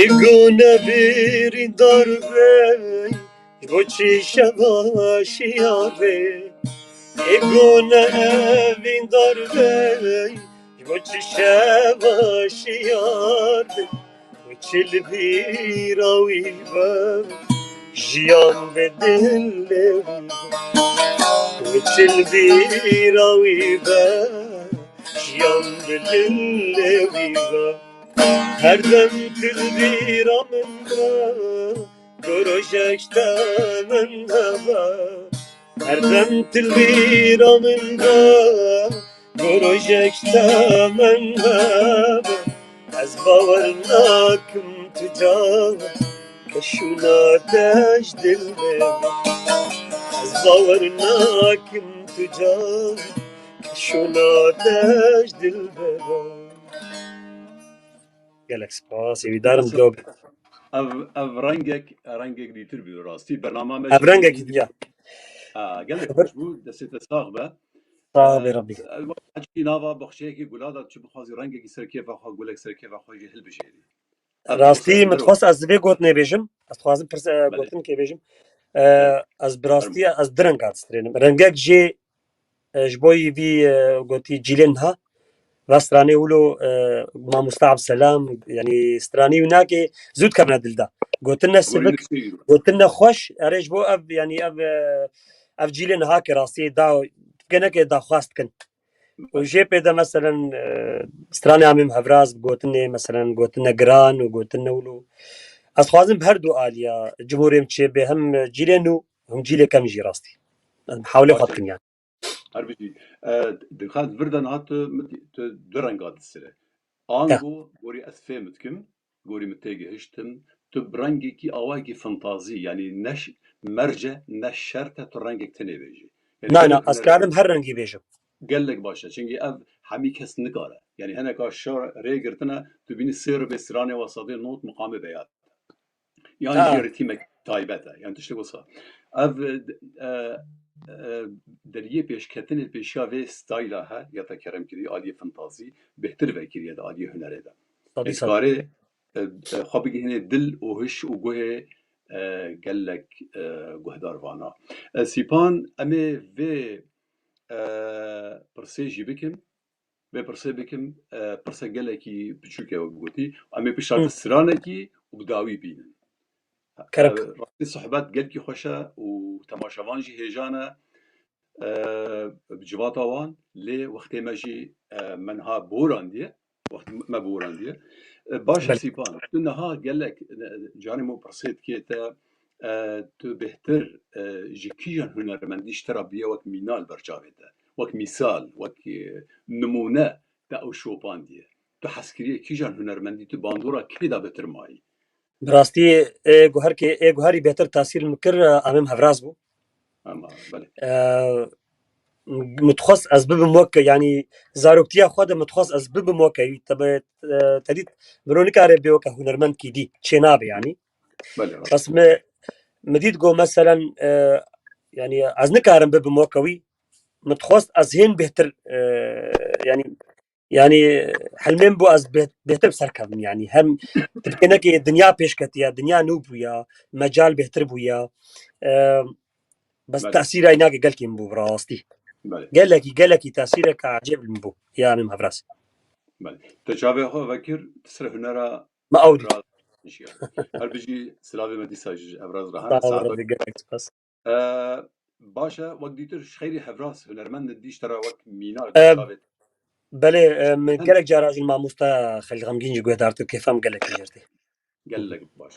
Ego nebirîndar be, ji bo çi şeva şiyar be? Ego ne evîndar be, ji bo çi şeva şiyar be? Wê çi li bîra wî be, jiyan bi dilê wî be. Wê çi li bîra wî be, jiyan bi dilê wî be. Her dem tu li bîra min be, gorojek temen hebe. Her dem tu li bîra min be, gorojek temen hebe. Ez bawer nakim tu can keşûna te ji dil bebe. Ez bawer nakim tu can keşûna te ji dil bebe. Gelek spas, hêvîdarim cewab. Ev, ev rengek, rengek dîtir bû rastî. Bernama me Ev jî rengekî diya. Ha, gelek Xeber- xweş bû, destê te sax be. Sax be Ee, Rabbî. Ev, çi nava baxçeyekî gula da, çi bixwazî rengekî ser kêfa xwe, gulek ser kêfa xwe jî hilbijêrî. Ev Rastî, pirseke min dixwest ez vê gotinê bêjim. Ez dixwazim pirs-, e, Belê. gotinkê bêjim. E, Belê. Ez bi rastî, Fermo. ez du renga distrênim. Rengek jê, e, ji bo yî vî, e, gotî cîlên niha. Va stranê wilo, e, mamosta Abselam, yanî stranî wî nake, zû dikevne dil de. Gotin ne sivik, Gorî niştî. gotin ne xweş. Erê ji bo ev, yanî ev, e, ev cîlê niha ke rastî da, keneke daxwaz dikin. Û jê pê de meselen, e, stranê Amêm Hevraz bi gotinê, meselen gotine giran û gotine wilo. Ez dixwazim bi her du aliya cumhurê min çêbê, hem cîlê nû, hem cîlê kevn jî rastî. Em hewlê xwe Baş e. dikin yani. Her bijî. E, dixwaz vir de niha tu, tu du renga disire. Ya. Ango gorî ez fêm dikim, gorî min têgihiştim, tu bi rengekî awayekî fantazî, yanî ne ş-, merce, ne şert e tu rengek tenê bêjî. Yanî Na, gelek na, ez huner karim her rengî bêjim. Gelek baş e. Çimkî ev hemî kes nikare. Yanî hineka şar rê girtine, tu bînî sê ribê stranê wa sedê not muqamê beyat. Yan Ha. jî ritîmek taybet e. Yan tiştek wisa. Ev, e, e, deriyê pêşketinê pêşiya vê stayla he, ya te kerem kirî, aliyê fantazî, bêhtir vekiriye di aliyê hunerê de. Sedî sed. Karê, e, e, xwe bigihînê dil û hiş û guhê, e, gelek, e, guhdar vana. E, Sîpan, em ê vê, e, pirsê jî bikin. Vê pirsê bikim, e, pirse gelekî piçûk e wek gotî. Em ê pişta Hı. vê stranekî û bi dawî bînin. Kerem. E, rastî sohbet gelkî xweş e û temaşevan jî hêja ne. E, bi civata wan, lê wextê me jî, e, me niha borandiye. Wext me borandiye. E, baş e Belê. Sîpan, tu niha gelek, e, carê min pirsê dikê te, e, tu bêhtir, e, ji kîjan hunermendî ji te re bûye wek mîna li ber çavê te? Wek mîsal, wek, e, nimûne te ew şopandiye. Tu hez kiriye kîjan hunermendî, tu bandora kê de bêtir mayî? Bi rastî ê guherkê, ê guherî bêhtir tasîr min kir, e, Amêm Hevraz bû. Ama, belê. E, min dixwest ez bibim weke, yanî zaroktiya xwe de min dixwest ez bibim weke wî. Te bi, e, te dît, mirov nikare bê weke hunermendkî dî. Çênabe yanî. Belê, rast. Bes me, me dît got meselen, e, yanî ez nikarim bibim weke wî. Min dixwest ez hên bêhtir, e, yanî, yanî helmên bû ez bê-, bêhtir bi ser kevim. Yanî hem tirkênekê dinya pêş ketiye, dinya nû bûya, mecal bêhtir bûya. E, bes Belê. tesîra înake gelkî min bû bi rastî. Belê. Gelekî, gelekî tesîreke ecêb li min bû. Ya Amêm Hevraz. Belê. Te çavê xwe vekir, tu sir hunera Me ew dît. Evraz jî. Her bijî silavê me dîsa ji Evraz re hene. Sağ ol, Sax be. Rebî gelek spas. E, baş e, wek dîtir ji xeyrî Hevraz hunermend dî ji te re wek mîna Em, çavê. Belê, e, min Hin. gelek cara ji mamosta Xelîl Xemgîn jî guhdartir, kêfa min gelek jê re tê. Gelek baş.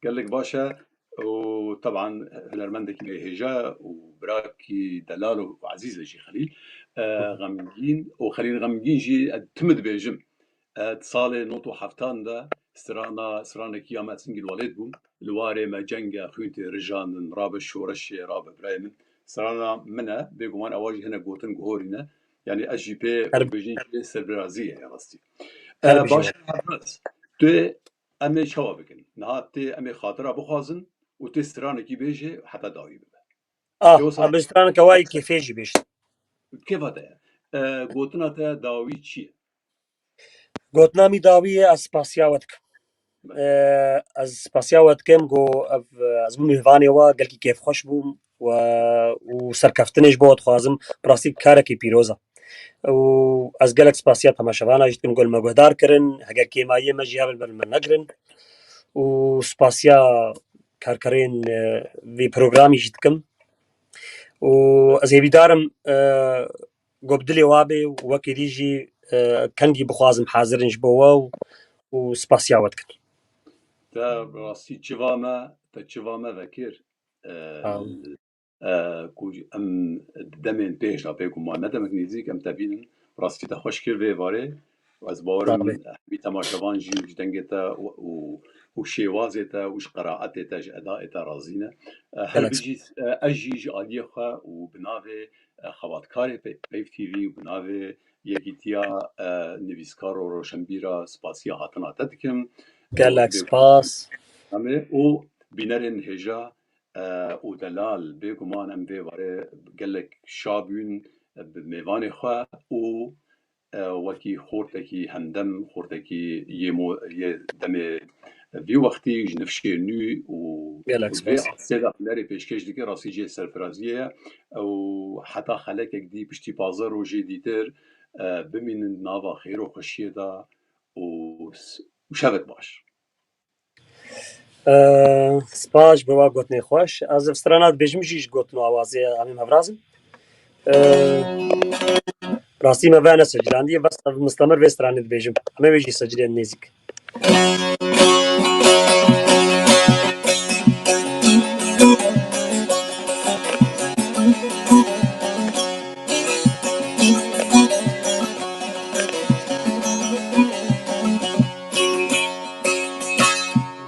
Gelek baş e û teban hunermendekî me hêja û birakî delal û ezîz e jî Xelîl. E, Xemgîn û Xelîl Xemgîn jî, e, tim dibêjim. E, di salê nod û heftan de strana, stranekî ya me Singil Welêt bû. Li warê me ceng e, xwîn tê rijandin, rabe şoreşê, rabe birayê min. Strana min e, bêguman ewa jî hinek gotin guhorîne. Yanî ez jî pê Her bêjin jî serbirazî ye rastî. Her E, bijî. Baş e, Hevraz. Tu em ê çawa bikin? Niha tê em ê xatira bixwazin û tê stranekî bêjê heta dawî bibe. Ah, Yoksa a bi straneke wayî kêfê jî bêjin. Kêfa te ye. E, gotina te dawî çi ye? Gotina min dawî ye, ez spasiya we dikim. Belê. E, ez spasiya we dikim, go ev, ez bûm mêvanê we, gelkî kêfxweş bûm we û serkeftinê ji bo we dixwazim. Bi rastî karekî pîroz e. Û ez gelek spasiya temaşevana jî dikim, go li me guhdar kirin. Heger kêmayiyê me jî hebin, ber li me negirin. Û spasiya karkerên, e, vê programî jî dikim. Û ez hêvîdar im, e, go bi dilê wa bê û wekî dî jî, e, kengî bixwazim hazir in ji bo we û, û spasiya we dikin. Te rastî çiva me, te çiva me vekir. E, Sağ ol. e, ku em demên pêş de pê ku ma ne demek nêzîk em te bînin. Rastî te xweş kir vê varê. Ez bawer im hemî temaşevan jî ji dengê te û, û, û şêwazê te û ji qeraetê te, ji edaê te razî ne. E, her bijî, e, ez jî ji aliyê xwe û bi navê, e, xebatkarê Pey-, Peyv T V û bi navê Yekîtiya, e, Nivîskar û Roşenbîra spasiya hatina te dikim. Gelek spas. Em ê û bînerên hêja, e, û delal, bêguman em vê warê gelek şa bûn, e, bi mêvanê xwe û, e, wekî xortekî hemdem, xortekî yê mo-, yê demê vî wextî ji nifşê nû û Gelek û vê spas. Astê de hunerê pêşkêş dike, rastî cihê serfiraziyê ye û heta xelekek dî piştî pazdeh rojê dîtir, e, bimînin nava xêr û xweşiyê de û s-, û şevek baş. E, spas ji bo wa gotinê xweş. Ez ev strana dibêjim jî ji gotin û awazê em ê hevraz in. E, rastî me ve nesicilendî, bes ev mistemir vê stranê dibêjim. Em ê wê jî secilên nêzîk.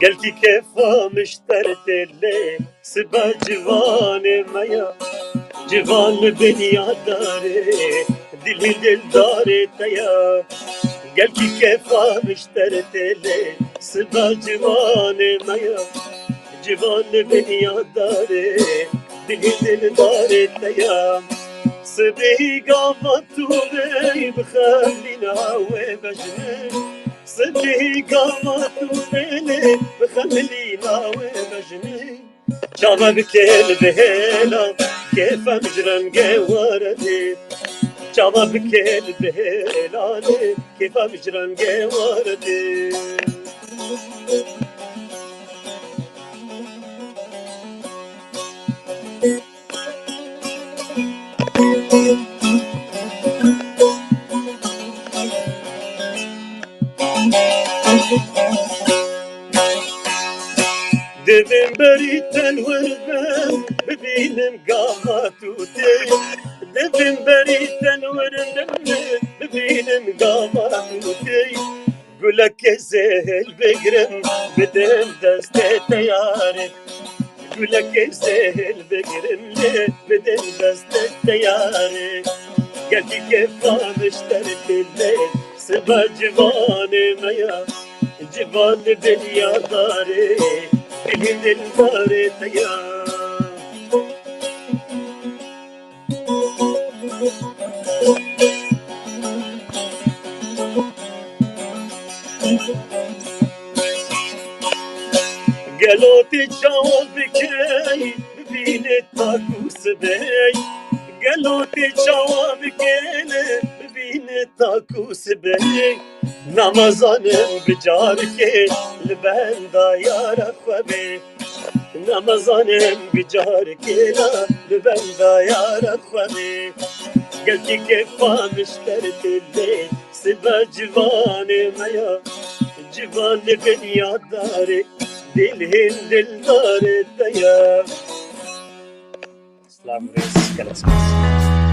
Gelkî kefa mişter tê lê, siba civanê me ya. Civan li dinya darê, dilî dildarê te ya. Gelkî kefa mişter tê lê, siba civanê me ya. Civan li dinya darê, dilî dildarê te ya. Sibî gava tu bey bi xemlîna wê bejne. Sibî gava tu bêlê bi xemlîna wê bejne. Çava bikêl bihêla, kêfa min ji rengê were dê. Çava bikêl bihêla lê, kêfa min ji rengê were dê. Divim berî tenwir bim, bibînim gava tu tê. Divim berî tenwir bim, bibînim gava tu tê. Gulekê zêl bigrim, bidim destê te yarê. Gulekê zêl bigrim lê, bidim destê te yarê. Gelkî kêfa mişter tê lê, siba civanê me ya. Civan li dinya darê, dilî dildarê te ya. Gelo tê çawa bikey, bibîne ta ku sibey. Gelo tê çawa bikene, bibîne ta ku sibey. Namazanim bi carikê li benda yara xwe bê. Namazanim bi carikê la li benda yara xwe bê. Gelkî kêfa mişter tê lê, siba civanê me ya. Civan li dinya darê, dil hîn dildarê te ya. Selav rêz, gelek spas.